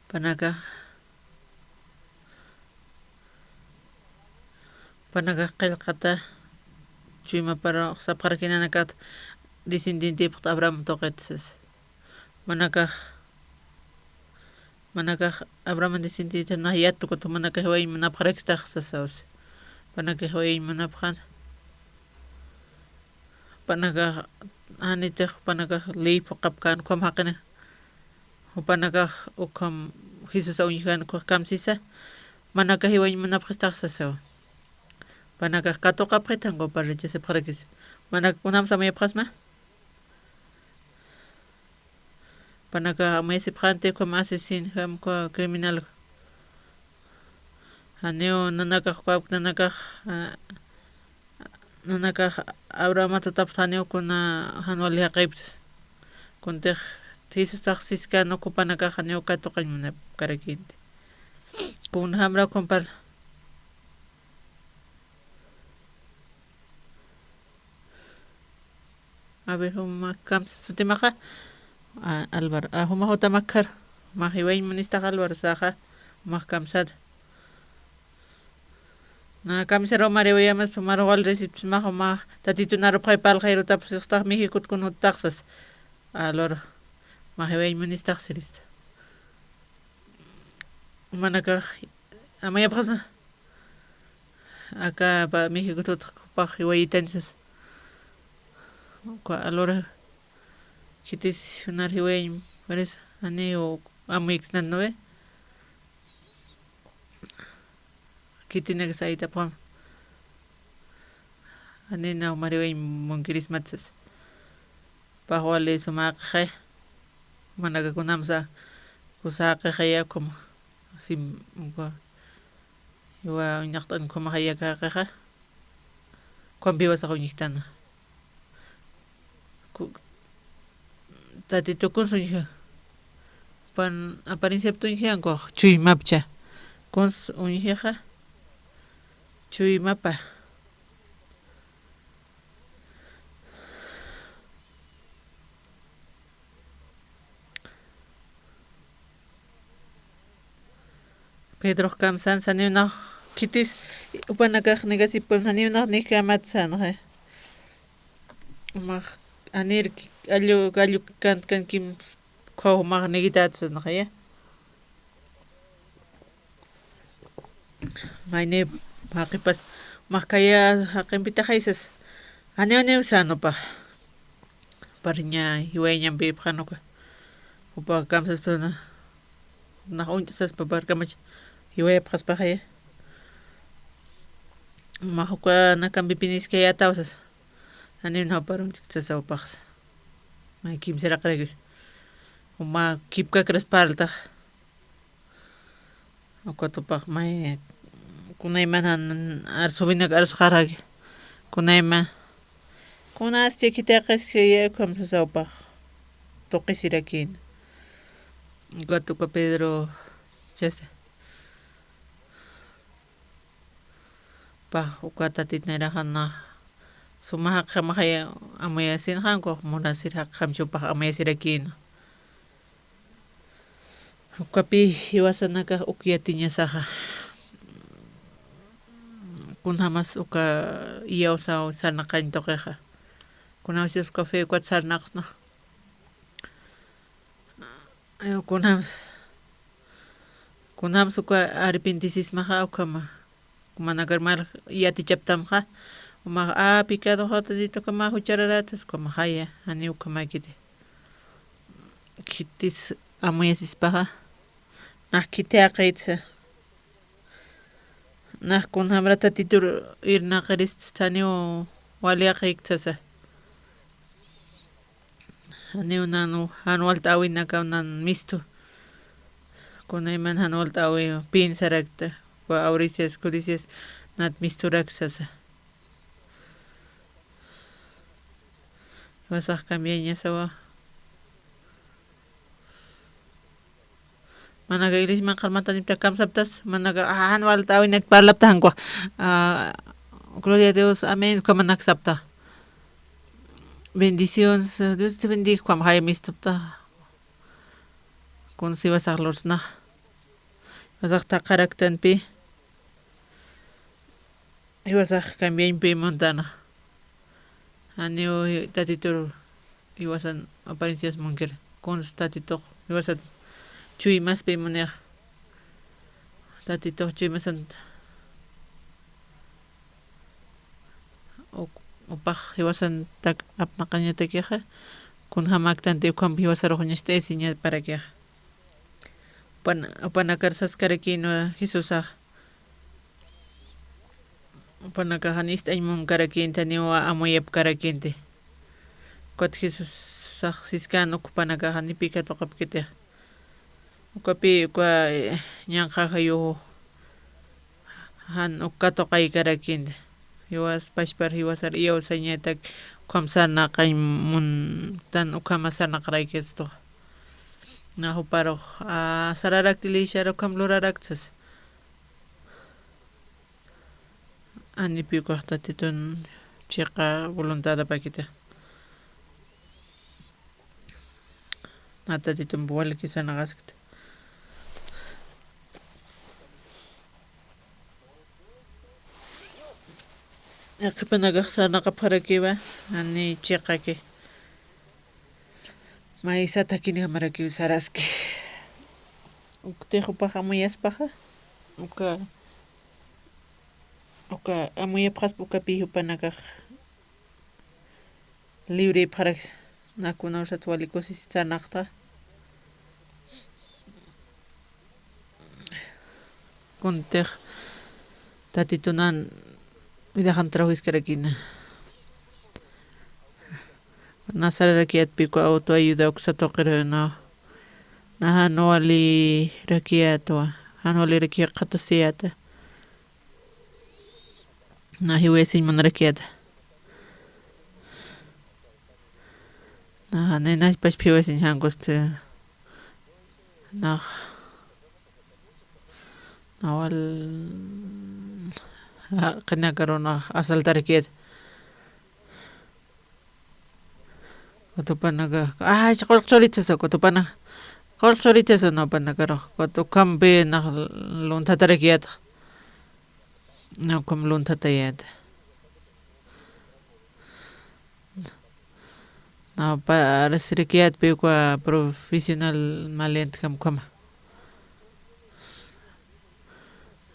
Jupanakax, jupanakax qillqata chuymapar sapxarakïnanakata descendientïpxt Abraham tuqit sas. Jupanakax, jupanakax Abraham descendiente nax yatku, jupanakax jiwayañ munapxarakistax sasaw si. Jupanakax jiwayañ munapxän. Jupanakax janitix, jupanakax ley phuqhapkän ukham jaqina. Jupanakax ukham Jesusa uñjkän ukkhax kamsisa. Jupanakax jiwayañ munapxistax sasaw. Jupanakax katuqapxitxa, jupa rechazapxarakis. Jupanakax kunjamsa amuyapxasma. Jupanakax amuyasipxänti ukham asesino, ukham criminal. Janiw nanakax, uka nanakax, a, nanakax Abrahama tutapxta janiw kuna jan wali jaqipsa. Kuntix Jesustax siskän uk jupanakax janiw katuqañ munapkarakïnti. Kunjamra ukham parla. A ver, juma kamsa sutimaxa, a, Álvaro. A, juma jutamakkar, jumax jiwayañ munistax Álvaro saxa, jumax kamsat. Na kamisar jumar jiwayamas, jumar wal recibsmax, juma Tatitun arupxay parlxay irutapxsixtax Mexicot kun juttax sas. Álvaro, jumax jiwayañ munistax sirista. Jumanakax, amuyapxasma. Aka pa México tutx jupax jiwayitan sas. Uka Álvaro khitis junar jiwayañ, parece, janiw amuyksnan, ¿no ve? Khitinak saytapxam. Janina jumar jiwayañ munkirismat sas. Pax wali suma jaqixay. Jumanaka kunjamsa kusa jaqixaya ukham. Sim, uka, jiwa uñaqt'an ukhamaxay aka jaqixa. Ukhampiw jiwasax uñjtana. Ku-, Tatitux kuns uñja. Pan aparienciapta uñja, ukax chuymapcha. Kuns uñjaxa chuymapa. Pedrox kamsan, janiw nax khitis, jupanakax nigasipun, janiw nax nijkamat sanxa. Jumax, janir, allu, allu kant kan kim, khaw jumax nigitat sanxa ya. Mayni jaqipas, max khaya jaqimpitaxay sas. Janiw, janiw sän jupax. Parlña jiwayañampipxän uka. Jupa kamsaspa na. Nax uñt'saspa parlkamach. Jiwayapxaspaxaya. Max uka nakampipi niskayätaw sas. Janiw nax jupar uñt'kta sasa jupax. May kimsaraqirakis. Juma kipkakras parltax. Ukat jupax may, kunayman jan arsuwinak arsxaraki. Kunayman. Kunas chikhitaqis khaya ukham sasa jupax. Tuqisirakïn. Ukat uka Pedro chasa. Pax uka tatit nayraxan nax suma jaqjamaxay amuyasinxanku, munasir jaqjamchupax amuyasirakïna. Ukapi jiwasanakax uk yatiñasaxa. Kunjamas uka iyawsaw sarnaqañ tuqixa. Kunjamsas uka fe ukat sarnaqsna. Kunjams, kunjams uka arrepintisismaxa ukhama. Manakar mal yatichaptamxa, umax, a, pecadoxa Tatitukax mä juchararatas, ukhamax jaya, janiw ukhamäkiti. Khitis amuyasispaxa, nax khiti jaqïtsa. Nax kunjamra Tatitur irnaqiristsa, janiw wali jaqïktsa sasa. Janiw nan, jan walt'äwinakaw nan mistu. Kunayman jan walt'äwiw, pinsarakta, wa avaricias, codicias, nat misturak sasa. Jiwasax cambiañasawa. Manaka iglesiaman qharmantanipta kamsaptas, manaka, ah, jan walt'äwinak parlapta jankwa. Ah, gloria a Dios, amén, ukhamanak sapta. Bendiciones, Dios te bendiga, ukham jaya mistupta. Kuns jiwasax lursna. Jiwasax thaqharaktanpi. Jiwasax cambiañpi muntana. Janiw Tatitur jiwasan apariencias munkir. Kuns Tatitux jiwasan chuymaspi munixa. Tatitux chuymasant uk-, upax jiwasantak apnaqañatakixa, kunjamäktanti ukham jiwasarux uñacht'ayasiñaparakixa. Upan-, upanakar saskarakïnwa Jesusax. Upanakax jan ist'añ munkarakïnti, janiw amuyapkarakïnti. Ukat Jesusax siskän uk jupanakax janiw pecado tuqapkiti. Ukapï uka, eh, ñanqhaxayu jan uk katuqaykarakïnti. Jiwas pachpar jiwasar iyawsañatak ukham sarnaqañ muntan, ukhama sarnaqarakistu. Nax juparux, ah, sararakti lishar ukham lurarakta sasa. Janipi ukax Tatitun chiqa voluntad apakiti. Na Tatitun walikiw sarnaqaskti. Yaqhipanakax sarnaqapxarakiwa, jani chiqaki. Maysa takinjamarakiw saraski. Uktix jupax amuyaspaxa, uka, uka amuyapxaspa ukapï jupanakax libripxarakis, na kunawsat wali kusis sarnaqta. Kuntix Tatitunan vidaxantar juiskarakïna. Na sararakiyatpï uka autoayuda uksa tuqirïna. Na jan walirakiyätwa, jan walirakiw jikxatasiyäta. Na jiwayasiñ munarakiyäta. Na, na, na, pachpa jiwayasiñ jankusti. Nax, na wal, jaqinakaru nax asaltarakiyäta. Ukat jupanakax, ay, qullq churita sasa, ukat jupanakax, qullq churita sasa, na jupanakarux, ukat ukhampi nax luntatarakiyäta. Na ukham luntatayäta. Na, pa-, parecirakiyätpï uka profesional malientjam ukhama.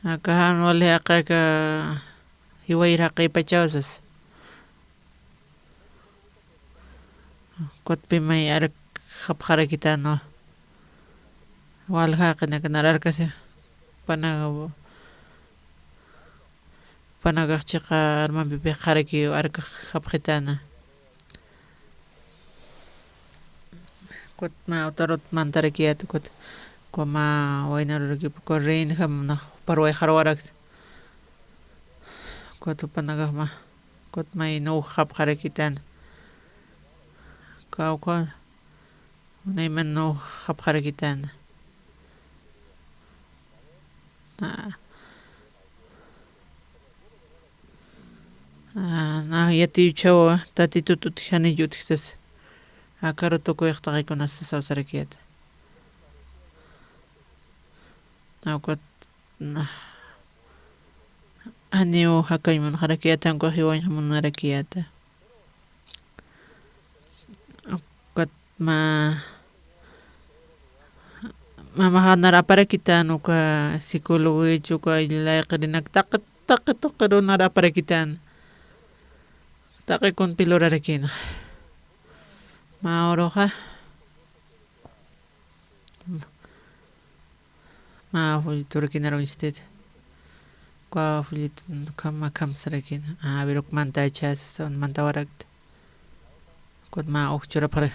Aka jan wali jaqi aka jiwayir jaqïpachaw sasa. Ukatpï may arkxapxarakitänwa. Walja jaqinakanar arkasi. Jupanaka, jupanakax chiqa armampipï jaqarakiw arkxapxitäna. Ukat mä utarut mantarakiyät, ukat, ukat mä waynaruraki, ukat reinjam nax juparway jarwarakta. Ukat jupanakax mä, ukat may nuwjxapxarakitän. Kawkha, nayman nuwjxapxarakitän. Na, Yatiyuchawa, tatitut utjani yutjsas. Akaru tukuyxtaqikunas sawsarakiyata. Awkat, na, aniw jakay munxarakiyata, ankuxi wañx munarakiyata. Ukat ma, mamaxa nar aparakitan uka psicólogo ichu uka layqirinak taqi, taqi tuqiru nar aparakitan. Taqi kunpi lurarakina. Ma uruxa. Ma fulliturakinaru instita. Kwa fullit kama kamsarakina. A ver, uk mantachas, un mantawarakta. Kut ma uk churapxara.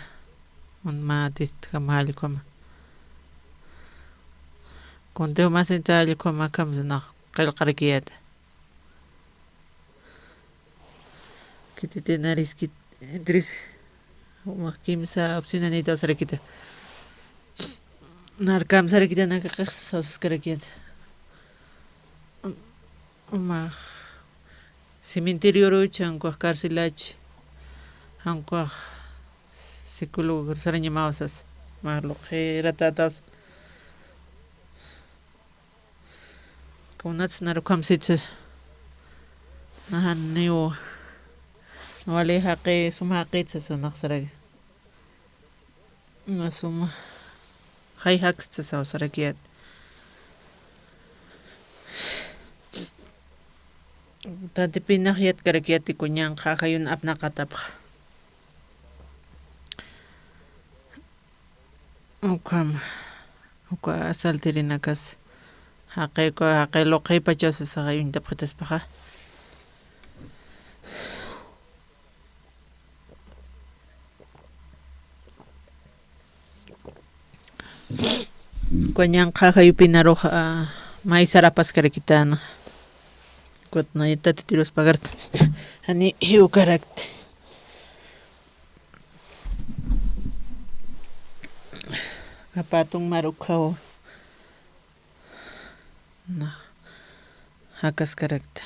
Un ma tist kama allkuma. Kuntiw masinta allkuma kamsa nax qillqarakiyata. Kititinariskit, entres, umax kimsa opcionanita usarakita. Nar kamsarakita naka qixsa usaskarakiyata. Umax cementerioruch, ankuax carcelachi, ankuax psicólogo sarañamaw sas, umax luqhiratätaw sas. Kunats nar ukhamsitsa. Naxaniw wali jaqi, suma jaqitsa sanaxsaraki. Na suma jay jakstsa sawsarakiyat. Tatipinax yatkarakiyat uka ñanqha ajayun apnaqatapxa. Ukham, uka asaltirinakas, jaqi, uka jaqi luqhipachaw sasaxa yuñtapxitaspaxa. Uka ñanqha ajayupinarux, a, maysar apaskarakitana. Ukat naya tatitirus pagarta. Jani jiwkarakti. Kapatun mar ukhaw. Na, jakaskarakta.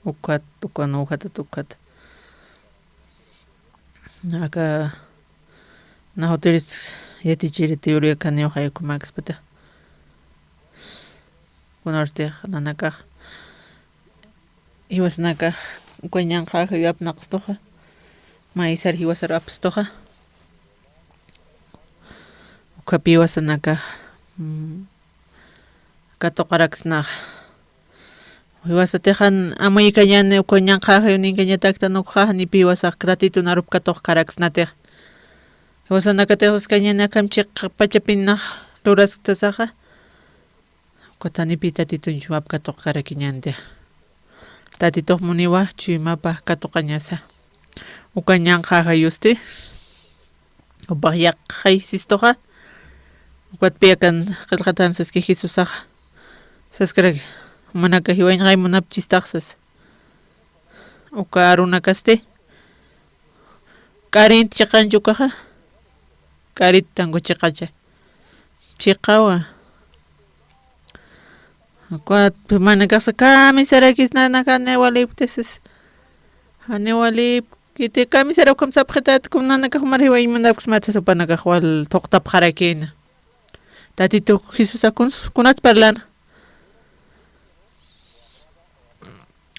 Ukat, ukan, ujatat, ukat. Naka, na hoteles yatichiri teoría kaniw jaykumakispata. Kunartix nanakax jiwasanakax uka ñanqha ajayu apnaqstuxa, maysar jiwasar apstuxa. Ukhap jiwasanakax, mm, katuqaraksnaxa. Jiwasatixan amuykañäni uka ñanqha ajayuninkañataktan ukxa, janipi jiwasax tatitun arup katuqkaraksnatix. Jiwasanakatix saskañäni akham chiqpachapinax lurasktasaxa. Ukat janipi tatitun chuymap katuqkarakiñänti. Tatitux muniwa chuymapa katuqañasa. Uka ñanqha ajayusti. Jupax yaqxay sistuxa. Ukatpi akan qillqatan saski Jesusaxa. Saskaraki. Jumanaka jiwañxay munapchistax sas. Uka arunakasti. K'arint chiqanchukaxa. K'arit tanku chiqacha. Chiqawa. Ukat manakaxsa kamisarakis nanaka niwalipktisas. Janiwalipkiti kamisara ukham sapxitat, kun nanakax jumar jiwañ munapksmatas jupanakax wal thuqtapxarakina. Tatitu Jesusa kun, kunats parlana.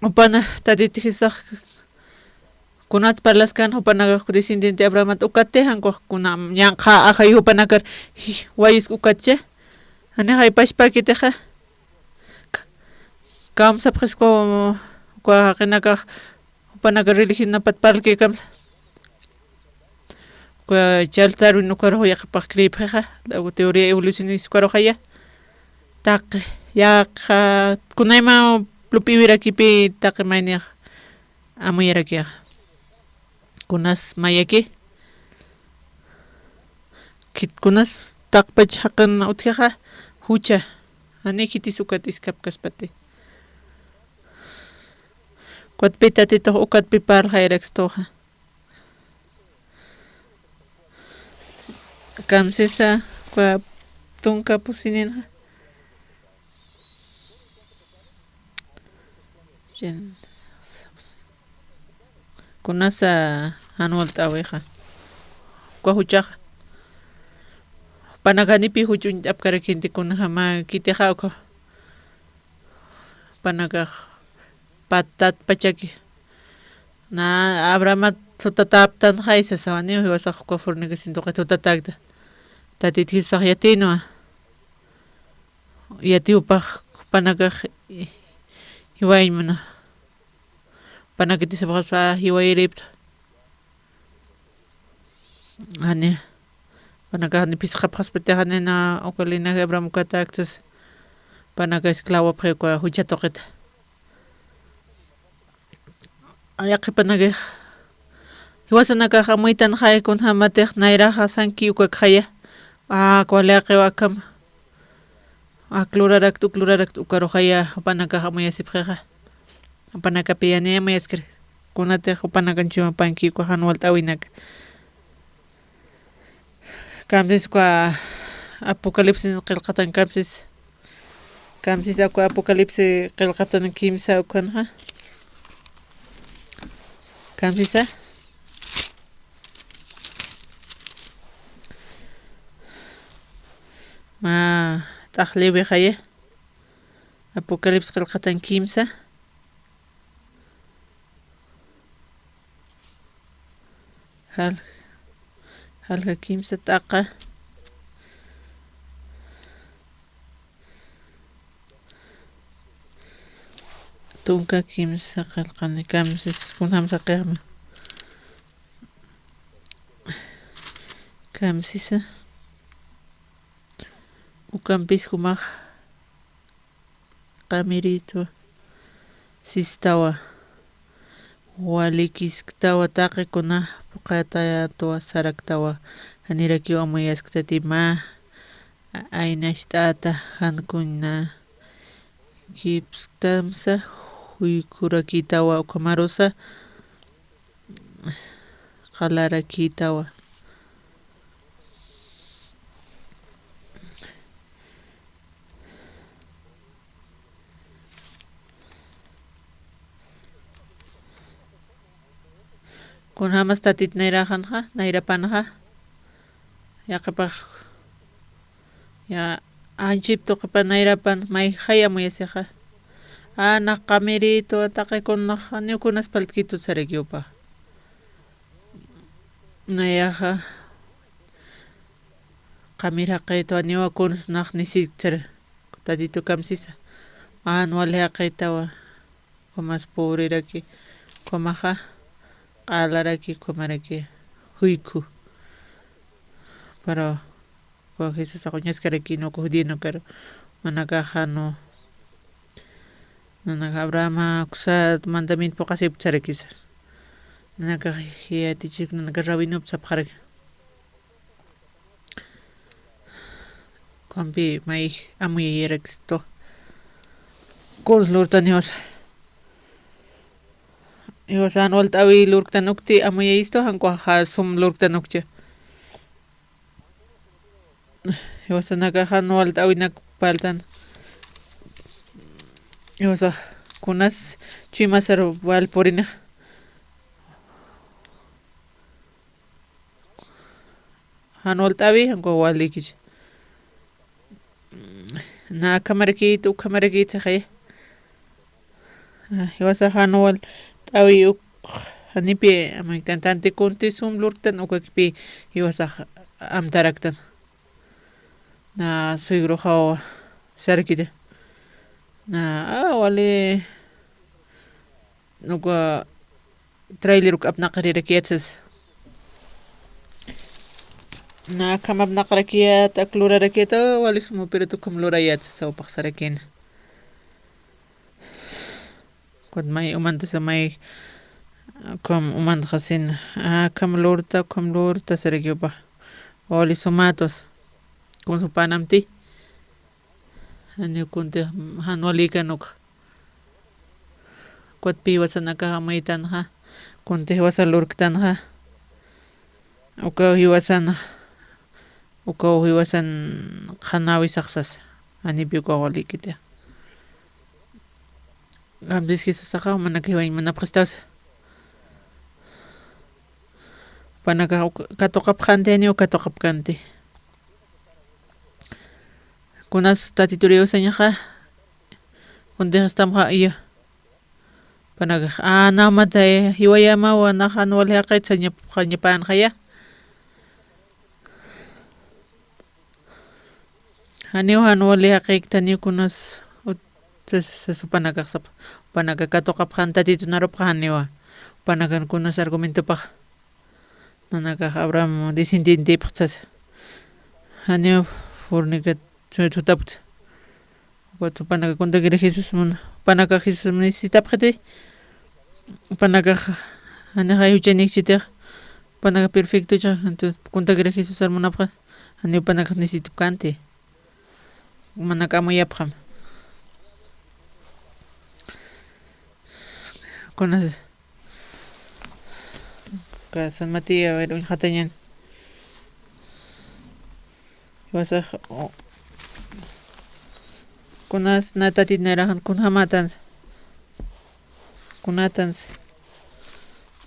Jupana, Tatit Jesusax kunats parlaskan, jupanakax descendiente Abrahamat ukatix, ankuxa kuna ñanqha ajayu jupanakar, ji-, wayisk ukatcha. Janixay pachpakitixa. Ka-, kamsapxisku, uka jaqinakax, jupanakar religionapat parlki kamsa. Uka Charles Darwin ukarux yaqhipax creepxixa, la teoría evolucionista ukaruxaya. Taqi, yaqha, kunayma lup'iwirakipi taqi maynix amuyarakixa. Kunas mayaki, khit kunas taqpach jaqin utjixa, jucha, jani khitis ukat iskapkaspati. Ukatpi Tatitux ukatpi parlxayarakstuxa. Kamsisa, uka tunka pusininxa. Kunasa jan walt'äwixa. Uka juchaxa. Jupanaka janipi juch uñt'apkarakinti kunjama kitixa uka. Jupanakax patatpachaki. Na Abrahamat thutatäptanxay sasawaniw, jiwasax uka furnicación tuqi thutatäkta. Tatit Jesusax yatïnwa. Yatiw jupax jupanakax jiwayañ muna. Jupanakiti sapxaspa jiwayiripta. Jani, jupanakax jani phisqapxaspatix jani na uka linaje Abraham ukatäktas. Jupanaka esclavopxi uka jucha tuqita. Yaqhipanakix jiwasanakax amuytanxay kunjämatix nayraxa sanki ukakxaya. Ak wali jaqiw akham. Ak lurarakt, uk lurarakt ukaruxaya jupanakax amuyasipxixa. Jupanakapi yaniy amuyaskir. Kunatix jupanakan chumapanki uka jan walt'äwinaka. Kamsis uka Apocalipsis qillqatan kamsis. Kamsis uka Apocalipsis qillqatan kimsa ukanxa. Kamsisa. Mä t'aqlliwixaya. Apocalipsis qillqatan kimsa. Jal-, jalja kimsa t'aqa. Tunka kimsa qillqani kamsis, kunjam saqixma. Kamsisa. Ukampis jumax qamiritu sistawa, walikisktawa, taqi kuna phuqatayatwa saraktawa, janirakiw amuyasktati mä aynacht'ata, jan kuna kipsktamsa, juykurakitawa, ukhamarusa qalarakitawa. Kunjamas tatit nayraxanxa, nayrapanxa, yaqhipax, ya, anchip tuqipan nayrapan mayjay amuyasixa. A, nax qamiritu, taqi kunax, janiw kunas phaltkitut sarakiw jupax. Nayaxa, qamir jaqïtawa, niwa kuns nax nisikt sara. Tatitu kamsisa. Jan wali jaqïtawa. Ukhamas pobreraki. Ukhamaxa q'alaraki, ukhamaraki juykhu. Pero uka Jesusax uñaskarakïn uka judío ukaru. Nanakax jan, nanakax Abrahama uksa mandamiento phuqasipkta sarakisa. Nanakax yatichik, nanakax rabinop sapxaraki. Ukhampi may amuyayarakistu. Kuns lurtan jiwasa. Jiwasa jan walt'äwi lurktan ukti amuyayistu, jan ukaxa sum lurktan ukcha. Jiwasanakax jan walt'äwinak parltan. Jiwasax kunas chuymasar wal purinixa. Jan walt'äwi, jan ukax walikich. Na akhamarakït, ukhamarakït sixaya. Jiwasax jan walt'äwi uk janipi amuytan, tanti kunti sum lurktan ukakipï jiwasax amtaraktan. Na suegroxaw sarakita. Na, a, wali, uka trailer uk apnaqariraki yatsas. Na akham apnaqaraki yat, ak luraraki yat, a, wali sum, pero ukham lurayat sasa jupax sarakina. Ukat may umantasa may, ukham umantxasina. A, akham lurta, ukham lurta sarakiw jupax. Wali sumätwas. Kuns jupanamti. Janiw kuntix jan walikan uka. Ukatpï jiwasanakax amuytanxa, kuntix jiwasa lurktanxa. Ukaw jiwasan, ukaw jiwasan qhanäwisax sasa. Janipï ukax walikiti. Kamsis Jesusaxa jumanakax jiwayañ munapxistawsa. Jupanakax uk-, katuqapxanti, janiw katuqapkanti. Kunas Tatitur iyawsañaxa, kuntixistamxa iya. Jupanakax, a, namatay, jiwayamawa, nax jan wali jaqit sañap-, sañapanxaya. Janiw jan wali jaqiktaniw kunas ut-, sas-, sas jupanakax sapa. Jupanaka katuqapxan Tatitun arupxa janiwa. Jupanakan kunas argumentopax. Nanakax Abraham descendientepxta sasa. Janiw fornicat-, sutapta. Ukat jupanaka kuntakiri Jesús mun-, jupanaka Jesús necesitapxiti. Jupanakax janixay juchanikchitix. Jupanaka perfectocha, entonces kuntakiri Jesús munapxa. Janiw jupanakax necesitapkanti. Manaka amuyapxam. Kunas, ka San Mateo, a ver, uñjatañan. Jiwasax, o, kunas na Tatit nayraxan kunjamatans. Kunatans.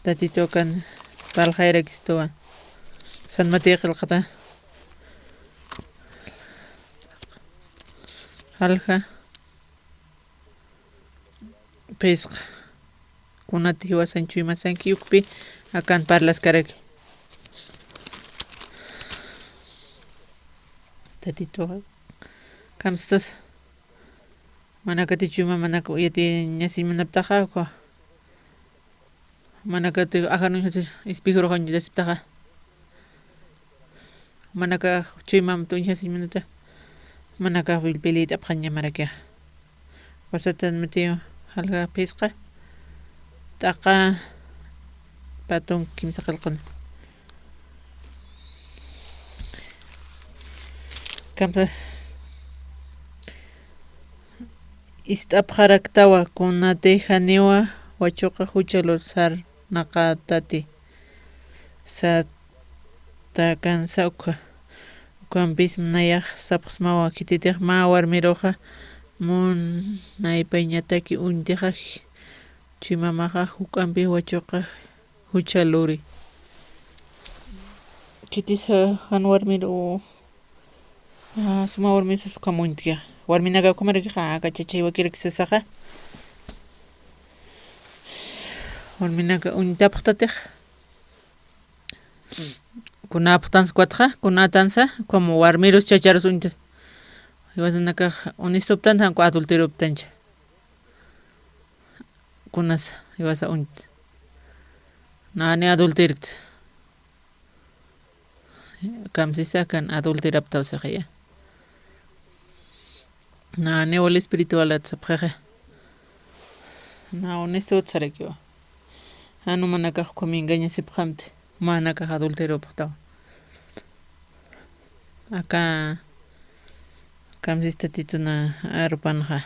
Tatitukan parlxayarakistuwa. San Mateo qillqata. Jalja. Phisqa. Kunat jiwasan chuymasanki ukpi akan parlaskaraki. Tatituxa. Kamstus. Manakati chuyma manak uyatiñasiñ munaptaxa, uka. Manakati ajan uñjasi espejorux uñjasiptaxa. Manaka chuymamta uñjasiñ munapta. Manaka wilpilït'apxaña marakixa. Wasatan Mateo jalja phisqa. T'aqa patun kimsa qillquna. Kamsa ist'apxaraktawa kunati janiwa wachuqa jucha lurasarnaqatati. Satakansa ukha. Ukampis nayax sapxsmawa khititix mä warmiruxa munaypañataki uñtixa. Chuymamaxa juk'ampi wachuqa jucha luri. Khitis jan warmir u, a, suma warmir sas ukham uñtkixa. Warminaka ukhamarakixa, a, kachachay wakirak sasaxa. Warminaka uñtapxtatix. Kunapxtans ukatxa, kunatansa, como warmirus chacharus uñtas. Jiwasanakax uñistuptan, jan uka adulteroptancha. Kunas jiwasa uñt. Nani adulterkt. Kamsisa kan adulteraptaw sixaya. Nani wal espiritualat sapxixa. Na uñistut sarakiwa. Jan umanakax ukham engañasipxamti. Umanakax adulteropxtaw. Aka kamsis Tatitun arupanxa.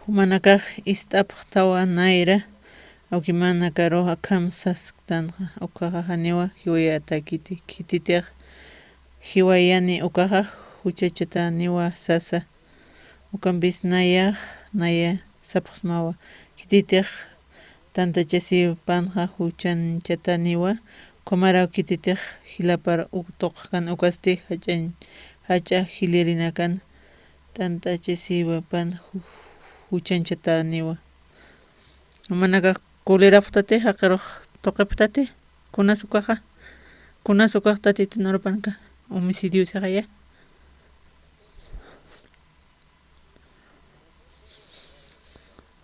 Jumanakax ist'apxtawa nayra, awkimanakaru akham sasktanxa, ukaxa janiwa jiwayatäkiti, khititix jiwayani ukaxa juchachataniwa sasa. Ukampis nayax, naya sapxsmawa, khititix tantachasipanxa juchanchataniwa, ukhamaraw khititix jilapar uk tuqxkan ukasti jach'añ-, jach'a jilïrinakan tantachasiwapan ju-, juchanchataniwa. Umanakax kulirapxtati, jaqirux tuqipxtati, kunas ukaxa, kunas ukax Tatitun arupanka, homicidio sixaya.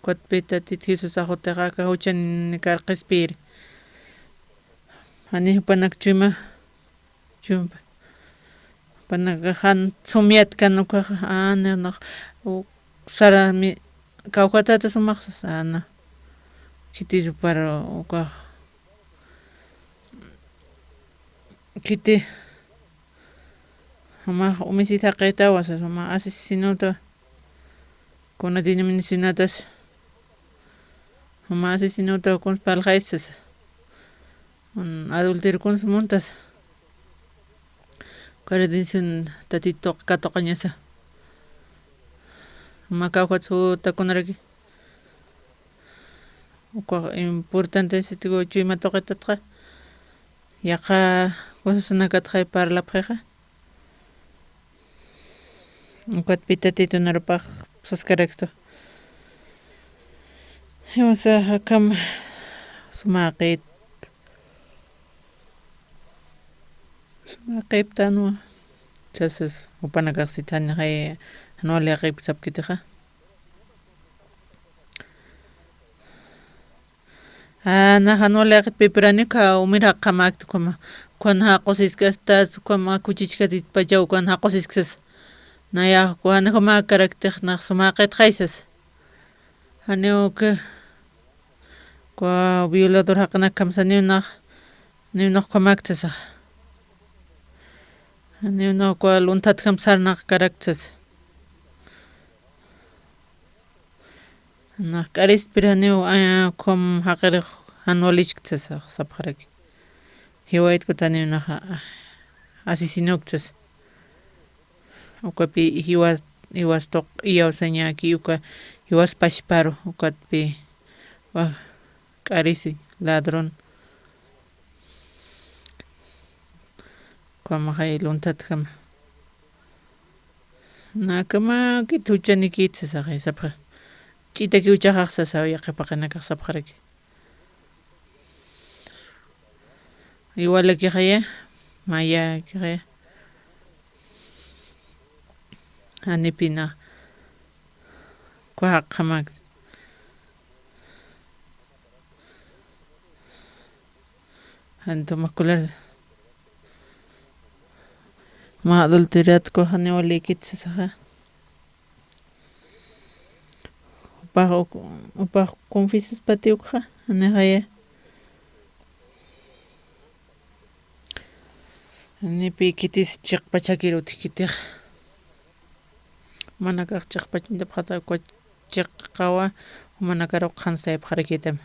Ukatpi Tatit Jesús jutix aka juchanikar qhispiyiri. Jani jupanak chuyma, chuyma, jupanak jan sumyatkan ukaxa, a, nirnax, u, sarami, kawkatata sumax, a, na. Khiti supar ukax. Khiti. Juma homicida jaqitawa, sasa juma asesinota. Kuna denominacionatas. Mä asesinotaw kuns parlxaysa sasa. Adulterokuns muntasa. Uka redención Tatituq katuqañasa. Mä kawkhat sutakunaraki. Uka importante sitiku chuyma tuqitatxa. Yaqha cosasnakatxay parlapxixa. Ukatpï Tatitun arupxaskarakstu. Jiwasa akham sumaqit. Sumaqiptanwa. Sasas, jupanakax si thanixay, jan wali jaqipki sapkitixa. Nax jan wali jaqitpipirani ukha umir jaqhamäkti ukhama. Ukhan jaqusiskastas, ukhama kuchichkatitpachaw ukhan jaqusiskasas. Nayax ukha jani jumäkaraktix nax sumaqitxaysas. Janiw ukha, ukha violador jaqinakjamsa niwnax, niwnax ukhamäkti sasa. Niwnax ukha lunthatjam sarnaqkarakti sasa. Nax k'arispir janiw, a, ukham jaqirix jan walichkti sasa sapxaraki. Jiwaytku taniw naxa, a, asesinokti sasa. Ukapï jiwas, jiwas tuq iyawsañäki, uka jiwas pachparu, ukatpï wak k'arisi, ladrón. Ukhamaxay lunthatjama. Nakamakit juchanikit sasaxay sapxa. Ch'itaki juchaxax sasaw yaqhip jaqinakax sapxaraki. Igualakixaya, mayakixaya. Janipina. Ukha jaqhamak. Jan tumakular. Mä adulteratku janiw walikit sasaxa. Jupax uk-, jupax confisaspati ukxa, janixaya. Janipï khitis chiqpachakir utjkitix. Jumanakax chiqpach uñtapxata ukwa chiqawa, jumanakaru qhansayapxarakitam.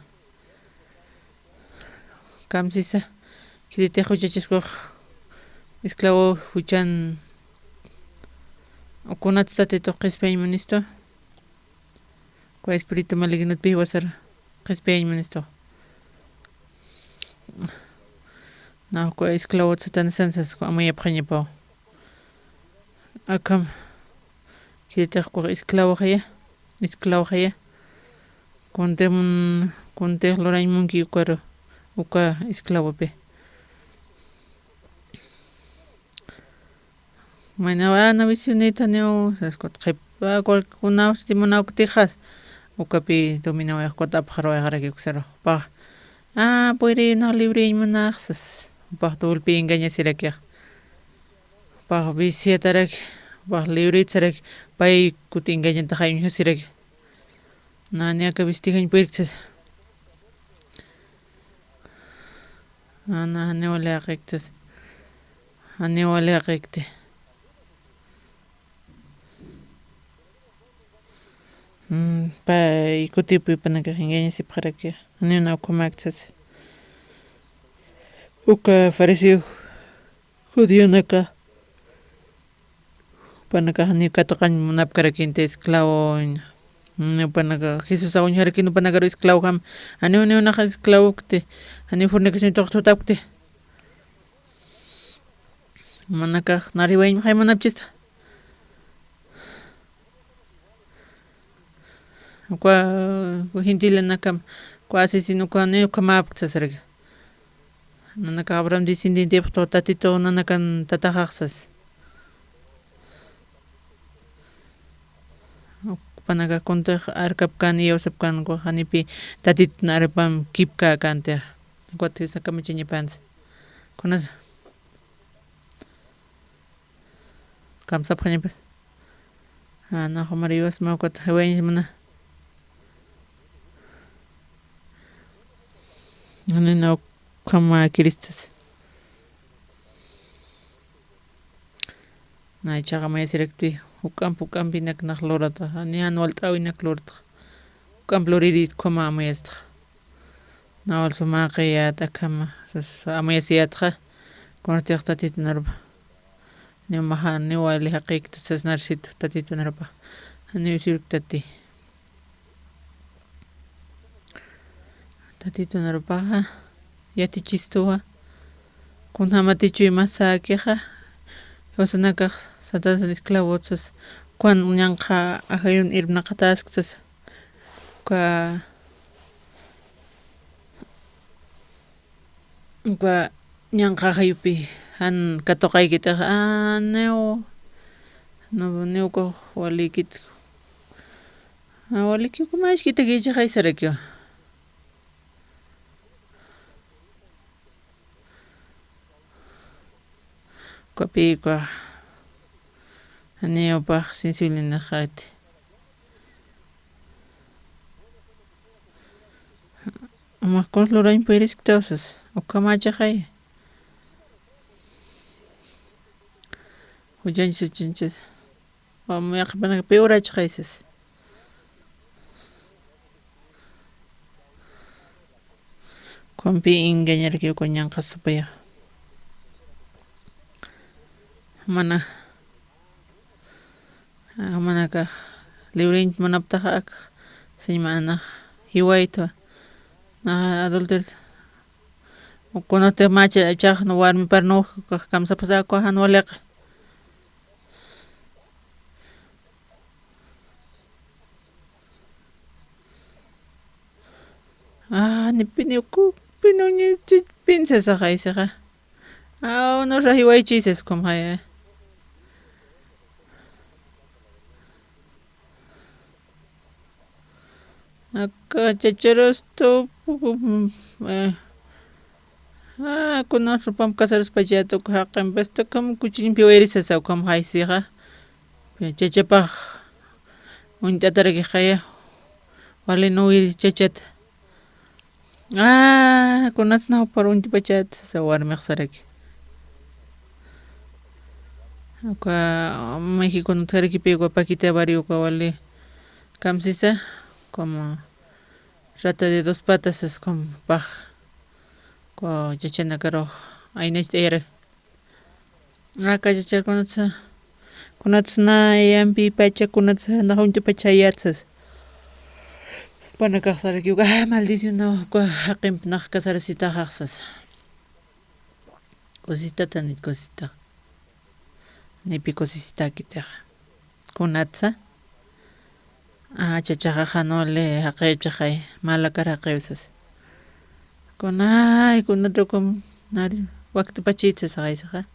Kamsisa, khititix juchachiskux esclavo juchan, kunatsa Tatitux qhispiyañ munistu. Ukwa espíritu malignotpï jiwasar qhispiyañ munistu. Nax ukwa esclavot satanasan sas ukwa amuyapxañapaw. Akham, khititix ukwa esclavoxaya, esclavoxaya. Kuntix mun-, kuntix lurañ munki ukaru, uka esclavopi. Maynaw, a, na visionit janiw, sas kut qhip, a, kul-, kunaw si munawktixa, ukapï dominawayxkut apxaruwayxaraki uksaru. Jupax, a, puyrïnax libriñ munax sas. Jupax doblpï engañasirakixa. Jupax viciataraki, jupax librit saraki, pay kut engañataxay uñjasiraki. Nani aka vestijañ puyrkti sasa. Ana, janiw wali jaqikti sasa. Janiw wali jaqikti. Mm, pay kutipi jupanakax engañasipxaraki. Janiw na ukhamäkti sasa. Uka fariseo judionaka. Jupanakax janiw katuqañ munapkarakinti esclavo. Mm, jupanakax Jesusax uñjarakini jupanakaru esclavojam. Janiw, janiw nax esclavokti. Janiw fornicación tuqit jutapkti. Jumanakax nariwañ jay munapchista. Ukwa, ukwa gentilenakam, ukwa asesino, ukwa ni ukhamäpkti sasaraki. Nanakax Abraham descendientepxtu, Tatituw nanakan tataxax sas. Jupanakax kuntix arkapkän, iyawsapkän, ukwa janipï Tatitun arupamp kipkäkänti. Ukat Diosa kamachañapansa. Kunasa. Kamsapxañapas. Ana, jumar iyawsma ukat jiwayañas mana. Anina ukhamäkirista sasa. Nay, jichhax amuyasiraktwa, juk'amp juk'ampinak nax lurataxa, ni jan walt'äwinak lurataxa. Juk'amp luririt ukhama amuyastxa. Nawal sumaqiyät akhama, sas amuyasiyätxa, kunatix Tatitun arupa. Niw maxa, niw wali jaqïkta sas narsitu Tatitun arupa. Niw sirktati. Tatitun arupaxa yatichistuwa. Kunjamatichuy masäkixa, jiwasanakax satasan esclavot sas, ukan ñanqha ajayun irpnaqatäsk sas, uka, uka ñanqha ajayupi jan katuqaykitix, a, niw, niw, niw ukax walïkit, a, walïkit, uka mä isk'itakichixay sarakiwa. Ukapï ukax janiw jupax sensible nixati. Umax kuns lurañ puyirisktaw sas, ukhamächixay. Juchañchis, juchañchis. Wamuyaqapanaka piwrachxaysas. Ukham pï engañaraki uka ñanqhas supaya. Mana, manaka liwriñ munaptaxa ak, sañ mana jiwaytwa. Na adulter. Kunatix mä cha-, chax warmipar nuj kamsapasa uka jan waliqa. Ah, ni pini uku, pini uñi, chi-, pini sasaxa aysixa. Ah, no rajiwaychi sas ukham jaya. Aka chacharastu, eh, ah, kunas rupam kasaruspachäta uka jaqimpistu ukham kuchiñpi wayri sasa ukham jaysixa. Chachapax uñt'atarakixaya, wali nuwiri chachata. Ah, kunats na jupar uñt'pachäta sasa warmix saraki. Uka México utjarakipï uka Paquita Barrio uka wali kamsisa, como rata de dos patas, es como pax, uka chachanakarux aynacht'ayara. Aka chachar kunatsa, kunatsa na yampipacha, kunatsa nax uñt'pachayät sas. Panakax saraki uka, ah, maldición, uka jaqimp nax kasarasitaxax sas. Kusistata ni kusista. Ni pi kusisitakitix. Kunatsa. Ah, chachaxa jan wali jaqiwchixay, mä lakar jaqiw sas. Kunay, kunat ukum nari wakt'pachit sasaxaysaxa.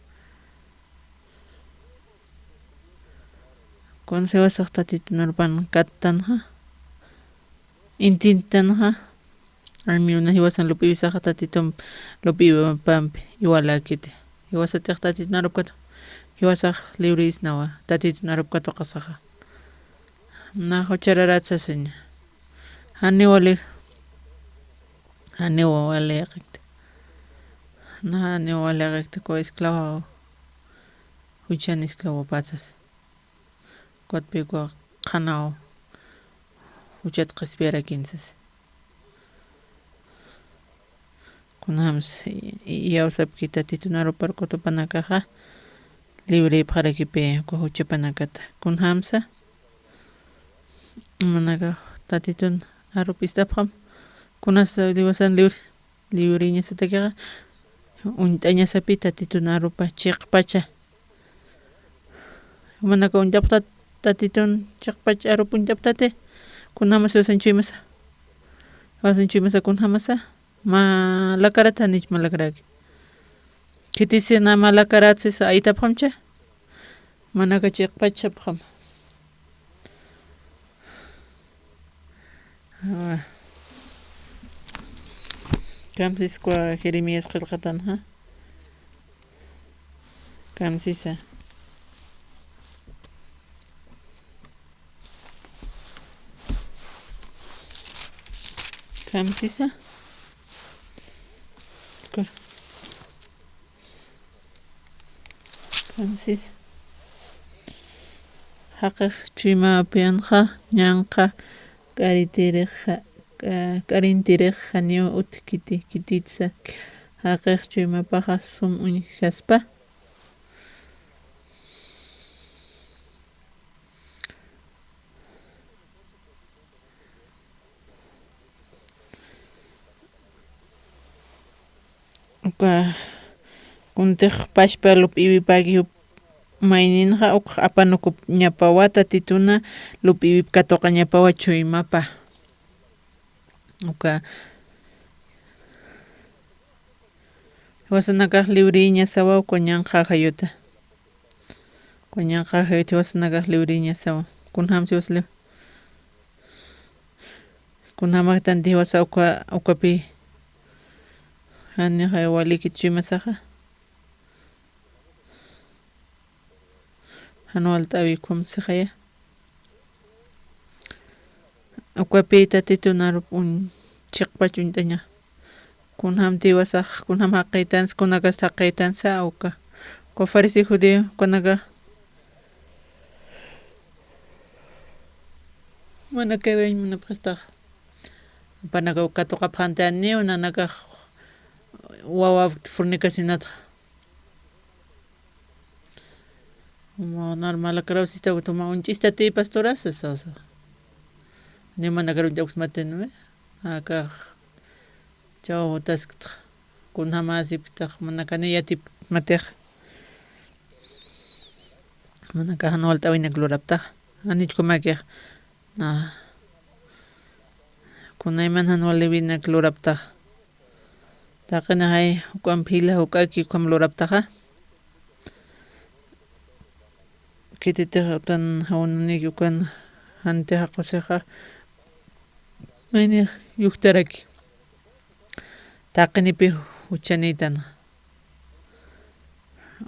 Kunsa jiwasax Tatitun arupan kattanxa, intintanxa, armiwna jiwasan lup'iwisaxa Tatitun lup'iwipampi iwalakiti. Jiwasatix Tatitun arupkat, jiwasax liwrisnawa Tatitun arupkat ukasaxa. Na juchararat sasaña. Janiw wali, janiw wali jaqikta. Na janiw wali jaqikta, uka esclavo, juchan esclavo patsas. Ukatpï uka qhanaw juchat qhispiyarakin sas. Kunjams i-, iyawsapki Tatitun arupar kutupanakaxa, liwripxarakipï uka juchapanakata. Kunjamsa, manakax Tatitun arup ist'apxam, kunas jiwasan liwri, liwriñasatakixa, uñt'añasapi Tatitun arupa chiqpacha. Manaka uñt'apxta Tatitun chiqpach arup uñt'apxtati, kunjamasa jiwasan chuymasa. Jiwasan chuymasa kunjamasa. Mä lakarat janich mä lakaraki. Khitisi na mä lakarat sisa aytapxamcha. Manaka chiqpachapxam. Ah. Kamsis uka Jeremías qillqatanxa. Kamsisa. Kamsisa. Ka-, kamsis. Jaqix chuymapianxa, ñanqha k'aritirixa. k'a-, k'arintirix janiw utjkiti, khititsa jaqix chuymapaxa sum uñjaspa. Uka kuntix pachpa lup'iwipäki jup mayninxa, ukx apanukuñapawa, Tatituna lup'iwip katuqañapawa chuymapa. Uka jiwasanakax liwriñasawa, uka ñanqha jayuta. Uka ñanqha jayuta jiwasanakax liwriñasawa. Kunjämsa jiwasa liw-, kunjämaktanti jiwasa uka, ukapi janixa walikit chuymasaxa. Jan walt'äwi ukham sixaya. Ukapi Tatitun arup uñ-, chiqpach uñt'aña. Kunjämti jiwasax, kunjäm jaqïtansa, kunakasti jaqïtansa, uka. Uka fariseo judío, kunaka. Manakax wayn munapxistax. Jupanakaw katuqapxänti, janiw nanakax wawa fornicacionatxa. Uma normal akrawsista, utjuma uñch'istati pastorasa, sasa. Ni manakar uñt'akusmati, ¿no ve? Akax chawtaskta, kunjamasipkta, manakani yatipmatix. Manakax jan walt'äwinak luraptax. Janichkumakix. Na. Kunayman jan waliwinak luraptax. Taqinixay juk'amp jila juk'aki ukham luraptaxa. Khititix utan jawunaniki ukan janti jaqusixa. Maynix yujtaraki. Taqinipi juchanïtana.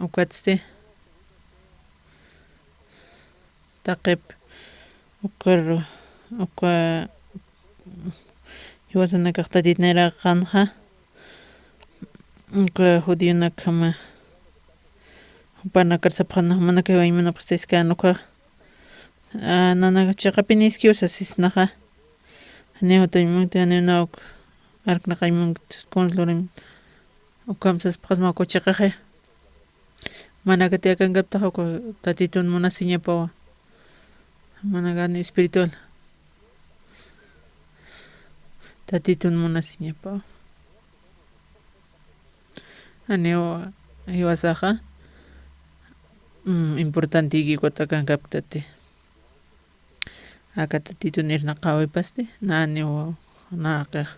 Ukatsti. Taqip, ukar, uka, jiwasanakax Tatit nayraqanxa, uka judionakjama, jupanakar sapxäna, jumanakax wayn munapxi siskan uka, a, nanakax chiqapiniskiw sasisnaxa. Janiw jutañ munkti, janiw naw uk, arknaqañ munkti, kuns lurim, ukham saspxasma uka chiqaxi. Manakatï akankaptaxa uka Tatitun munasiñapawa. Manakani espiritual. Tatitun munasiñapawa. Janiw jiwasaxa, mm, importantïki ukat akankapktati. Aka Tatitun irnaqäwipasti, naniw, naqix.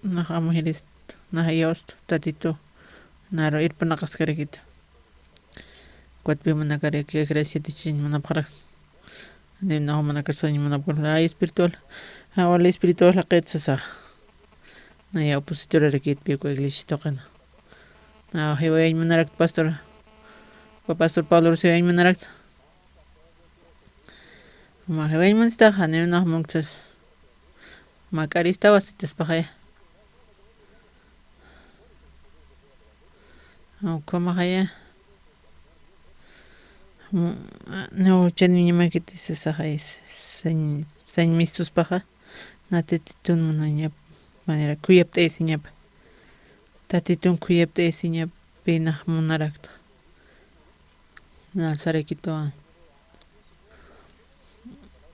Nax amuxirist, nax iyawst, Tatitu, naru irpanaqaskarakita. Ukatpï manakarak graciatichiñ munapxaraks. Ni nax manakar sañ munapxaraks. Ay, espiritual. Ay, wali espiritual jaqit sasax. Naya opositorarakitpï uka iglesia tuqina. Na, jiwayañ munarakt pastor. Uka pastor Pablo jiwayañ munarakt. Mä jiwayañ munstaxa, janiw nax munksas. Mä k'aristawa sitaspaxaya. Ukhamaxaya. Mä, niw chaniñamakiti sasaxay, sañ, sañ mistuspaxa. Na Tatitun munañap, manera khuyapt'ayasiñapa. Tatitun khuyapt'ayasiñapï nax munarakta. Nal sarakituwan.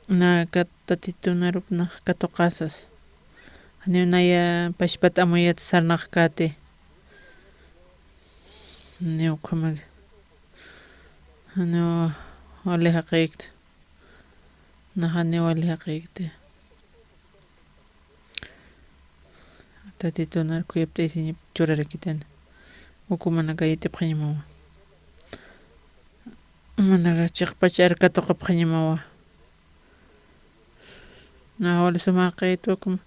Na kat Tatitun arup nax katuqasas. Janiw naya pachpat amuyat sarnaqkäti. Janiw ukhamak. Janiw wali jaqïkta. Nax janiw wali jaqïkti. Tatitun ar khuyapt'ayasiñap churarakitan. Uka manaka yatipxañamawa. Manaka chiqpach ar katuqapxañamawa. Nax wali suma jaqïkta ukham,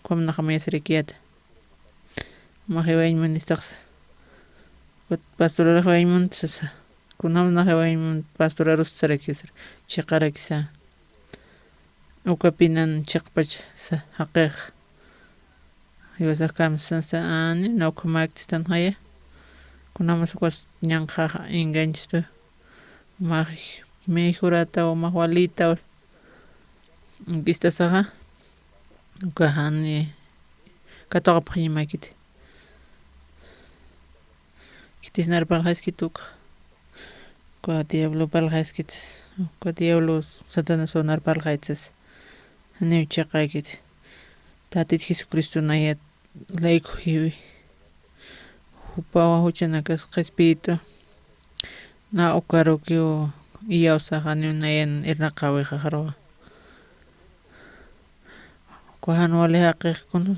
ukham nax amuyasirakiyäta. Mä jiwayañ munistaqsa. Ukat pastorarax jiwayañ munt sasa. Kunjams nax jiwayañ munt pastorarust sarakisar. Chiqarakisa. Ukapinan chiqpach sa, jaqix. Jiwasax kamsansa, ani, na ukhamäktistanxaya. Kunjamas ukas ñanqhax engañchistu. Max mejorataw, max walitaw. K'istasaxa, uka jani katuqapxañamäkiti. Khitis nar parlxaskit uka. Uka diablo parlxaskit. Uka diablo Satanaswa nar parlxaytsas. Janiw chiqäkiti. Tatit Jesucristo nayat layku jiwi. Jupawa juchanakas qhispiytu. Na ukarukiw iyawsaxa niw nayan irnaqäwixa jarwa. Uka jan wali jaqix kuna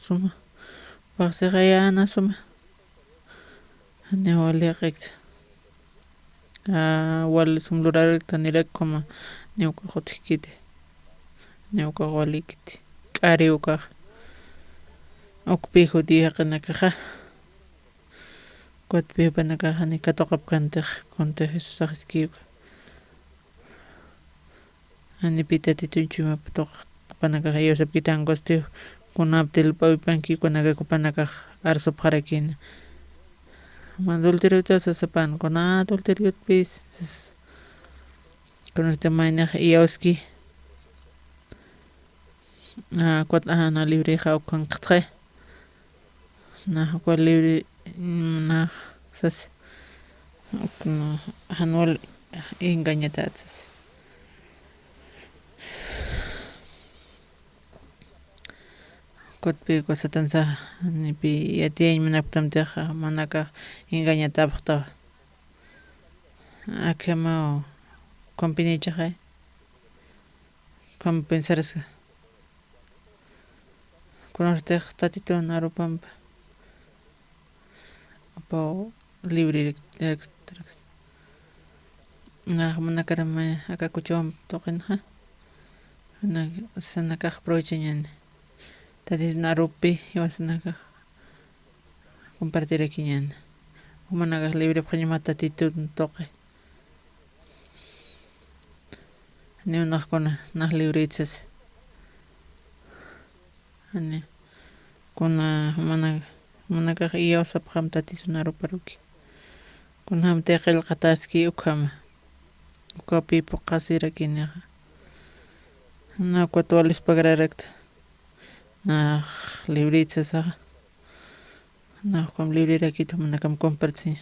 suma. Paxsixayäna suma. Janiw wali jaqikta. Wal sum lurarakta nirak ukhama, niw ukax utjkiti, niw ukax walikiti, k'ari ukax. Ukpi judío jaqinakaxa, ukatpi jupanakaxa ni katuqapkantix, kuntix Jesusax iskïka. Janipi Tatitun chuymap tuq jupanakax iyawsapkiti, jan ukastiw kunapti lup'awipanki, ukanakax jupanakax arsupxarakïna. Mä adulteriotaw sasapan, kuna adulteriotpis sas. Kunasti maynax iyawski. Ukat ana librixa ukhan qhitxay. Nax uka libri, nax sas, jan wal engañatat sas. Ukatpi uka Satansa, nipi yatiyañ munapktamtixa, jumanakax engañatapxtawa. Akhamaw compensachixay. Ukham pensarsa. Kunartix Tatitun arupamp apaw libre. Nax jumanakaram aka kuchawamp tuqinxa. Sanakax aprovechañäni. Tatitun arupi jiwasanakax compartirakiñäni. Jumanakax librepxañama Tatitun tuqi. Janiw nax kuna, nax librït sasa. Jani kuna jumana, jumanakax iyawsapxam Tatitun aruparuki. Kunjamtï qillqataski ukhama. Ukapi phuqhasirakinixa. Jana ukat walispa grarakta. Nax librït sasaxa. Nax ukham librirakit, jumanakam compartiñ.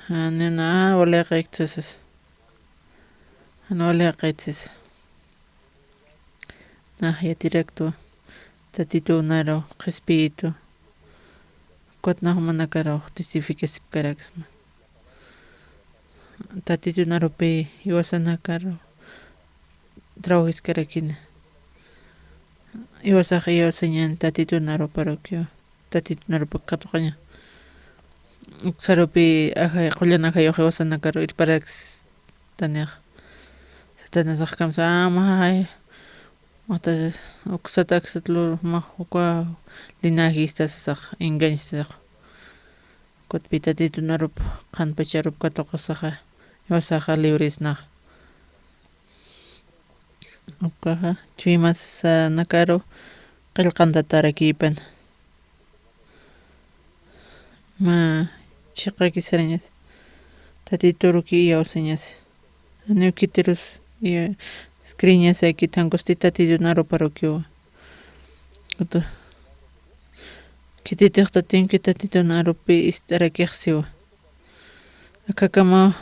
Janiw na wali jaqikta sasa. Jan wali jaqit sasa. Nax yatiraktwa Tatitun aru qhispiytu. Ukat nax jumanakaru testificasipkaraksma. Tatitun arupi jiwasanakaru trabajiskarakina. Jiwasax iyawsañäni Tatitun aruparukiwa. Tatitun arupak katuqaña. Uksarupi ajay, qullan ajayux jiwasanakaru irparakstanixa. Satanasax kamsa, ama jay. Mata uksat aksat lur max uka linaje istasasax, engañistasax. Ukatpi Tatitun arup, qhanpach arup katuqasaxa, jiwasaxa libresnaxa. Ukaxa chuymasanakaru qillqantatarakipan. Mä chiqaki sarañas. Tatituruki iyawsañas. Janiw khitirus iya, creeñasaki, jan ukastiw Tatitun aruparukiwa. Utu. Khititix tatinki Tatitun arupi ist'arakix siwa. Akhakamaw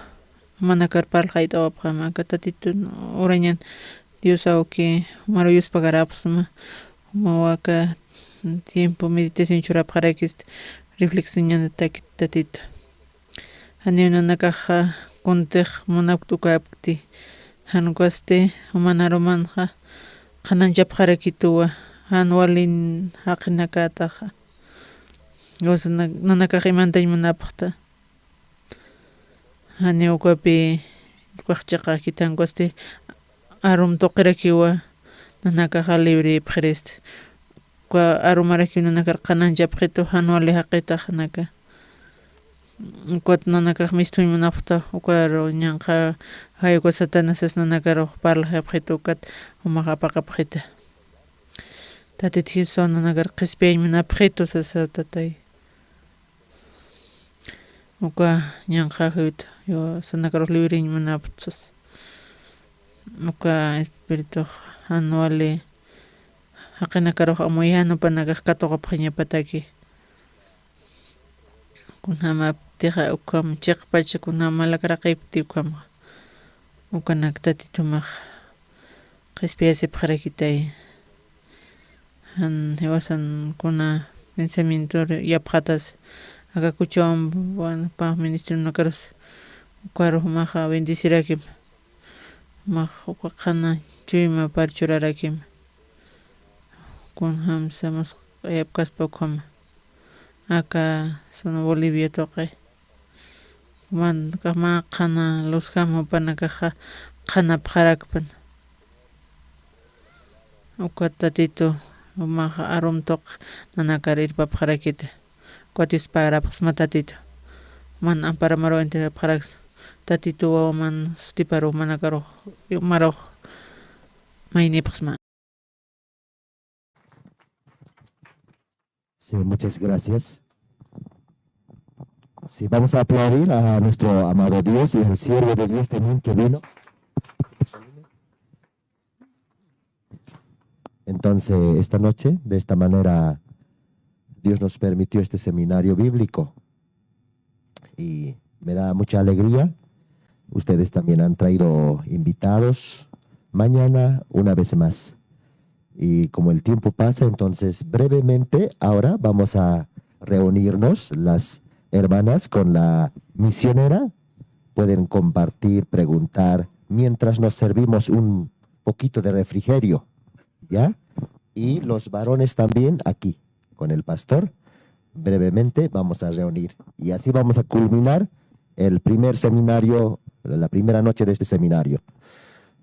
jumanakar parlxayt'awapxam, aka Tatitun urañan Dios awki, jumaru yuspagarapxsma, jumaw aka tiempo meditación churapxarakist, reflexioñanataki Tatitu. Janiw nanakaxa kuntix munapkt ukäpkti, jan ukasti juman arumanxa qhanañchapxarakituwa, jan walin jaqinakätaxa. Usa na-, nanakax imantañ munapxta. Janiw ukapi, ukax chiqakit, jan ukasti arum tuqirakiwa, nanakaxa librepxirist. Uka arumarakiw nanakar qhanañchapxitu, jan wali jaqitax naka. Ukat nanakax misthuñ munapxta, ukaru ñanqha jay uka Satanasas nanakarux parlxapxitu, ukat jumax apaqapxita. Tatit Jesusaw nanakar qhispiyañ munapxitu sasa, tatay. Uka ñanqha jiwit, jiwasanakarux liwriñ munapxta sasa. Uka espirituxa jan wali jaqinakarux amuyanupanakax katuqapxañapataki. Kunjämaptixa ukham chiqpacha kunjäm malakaraqipti ukhamxa. Ukanak Tatitumax qhispiyasipxarakitay. Jan jiwasan kuna pensamientor yapxatas aka kuchawampa ministrionakarus ukarux jumaxa bendecirakim. Jumax uka qhana chuymapar churarakim. Kunjamsa musq'ayapkaspa ukhama. Aka zona Bolivia tuqi. Juman kama qhana luzjam jupanakaxa qhanapxarakpan. Uka Tatitu jumaxa arum tuq nanakar irpapxarakita. Ukat yusparapxsma Tatitu. Juman amparamarux entregapxaraksma. Tatitu wawaman sutiparu jumanakarux umarux maynipxsma. Sí, muchas gracias. Sí, vamos a aplaudir a nuestro amado Dios y al siervo de Dios también que vino. Entonces, esta noche, de esta manera, Dios nos permitió este seminario bíblico. Y me da mucha alegría. Ustedes también han traído invitados. Mañana, una vez más. Y como el tiempo pasa, entonces brevemente ahora vamos a reunirnos las hermanas con la misionera. Pueden compartir, preguntar, mientras nos servimos un poquito de refrigerio, ¿ya? Y los varones también aquí, con el pastor. Brevemente vamos a reunir. Y así vamos a culminar el primer seminario, la primera noche de este seminario.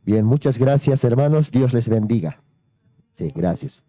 Bien, muchas gracias, hermanos. Dios les bendiga. Sí, gracias.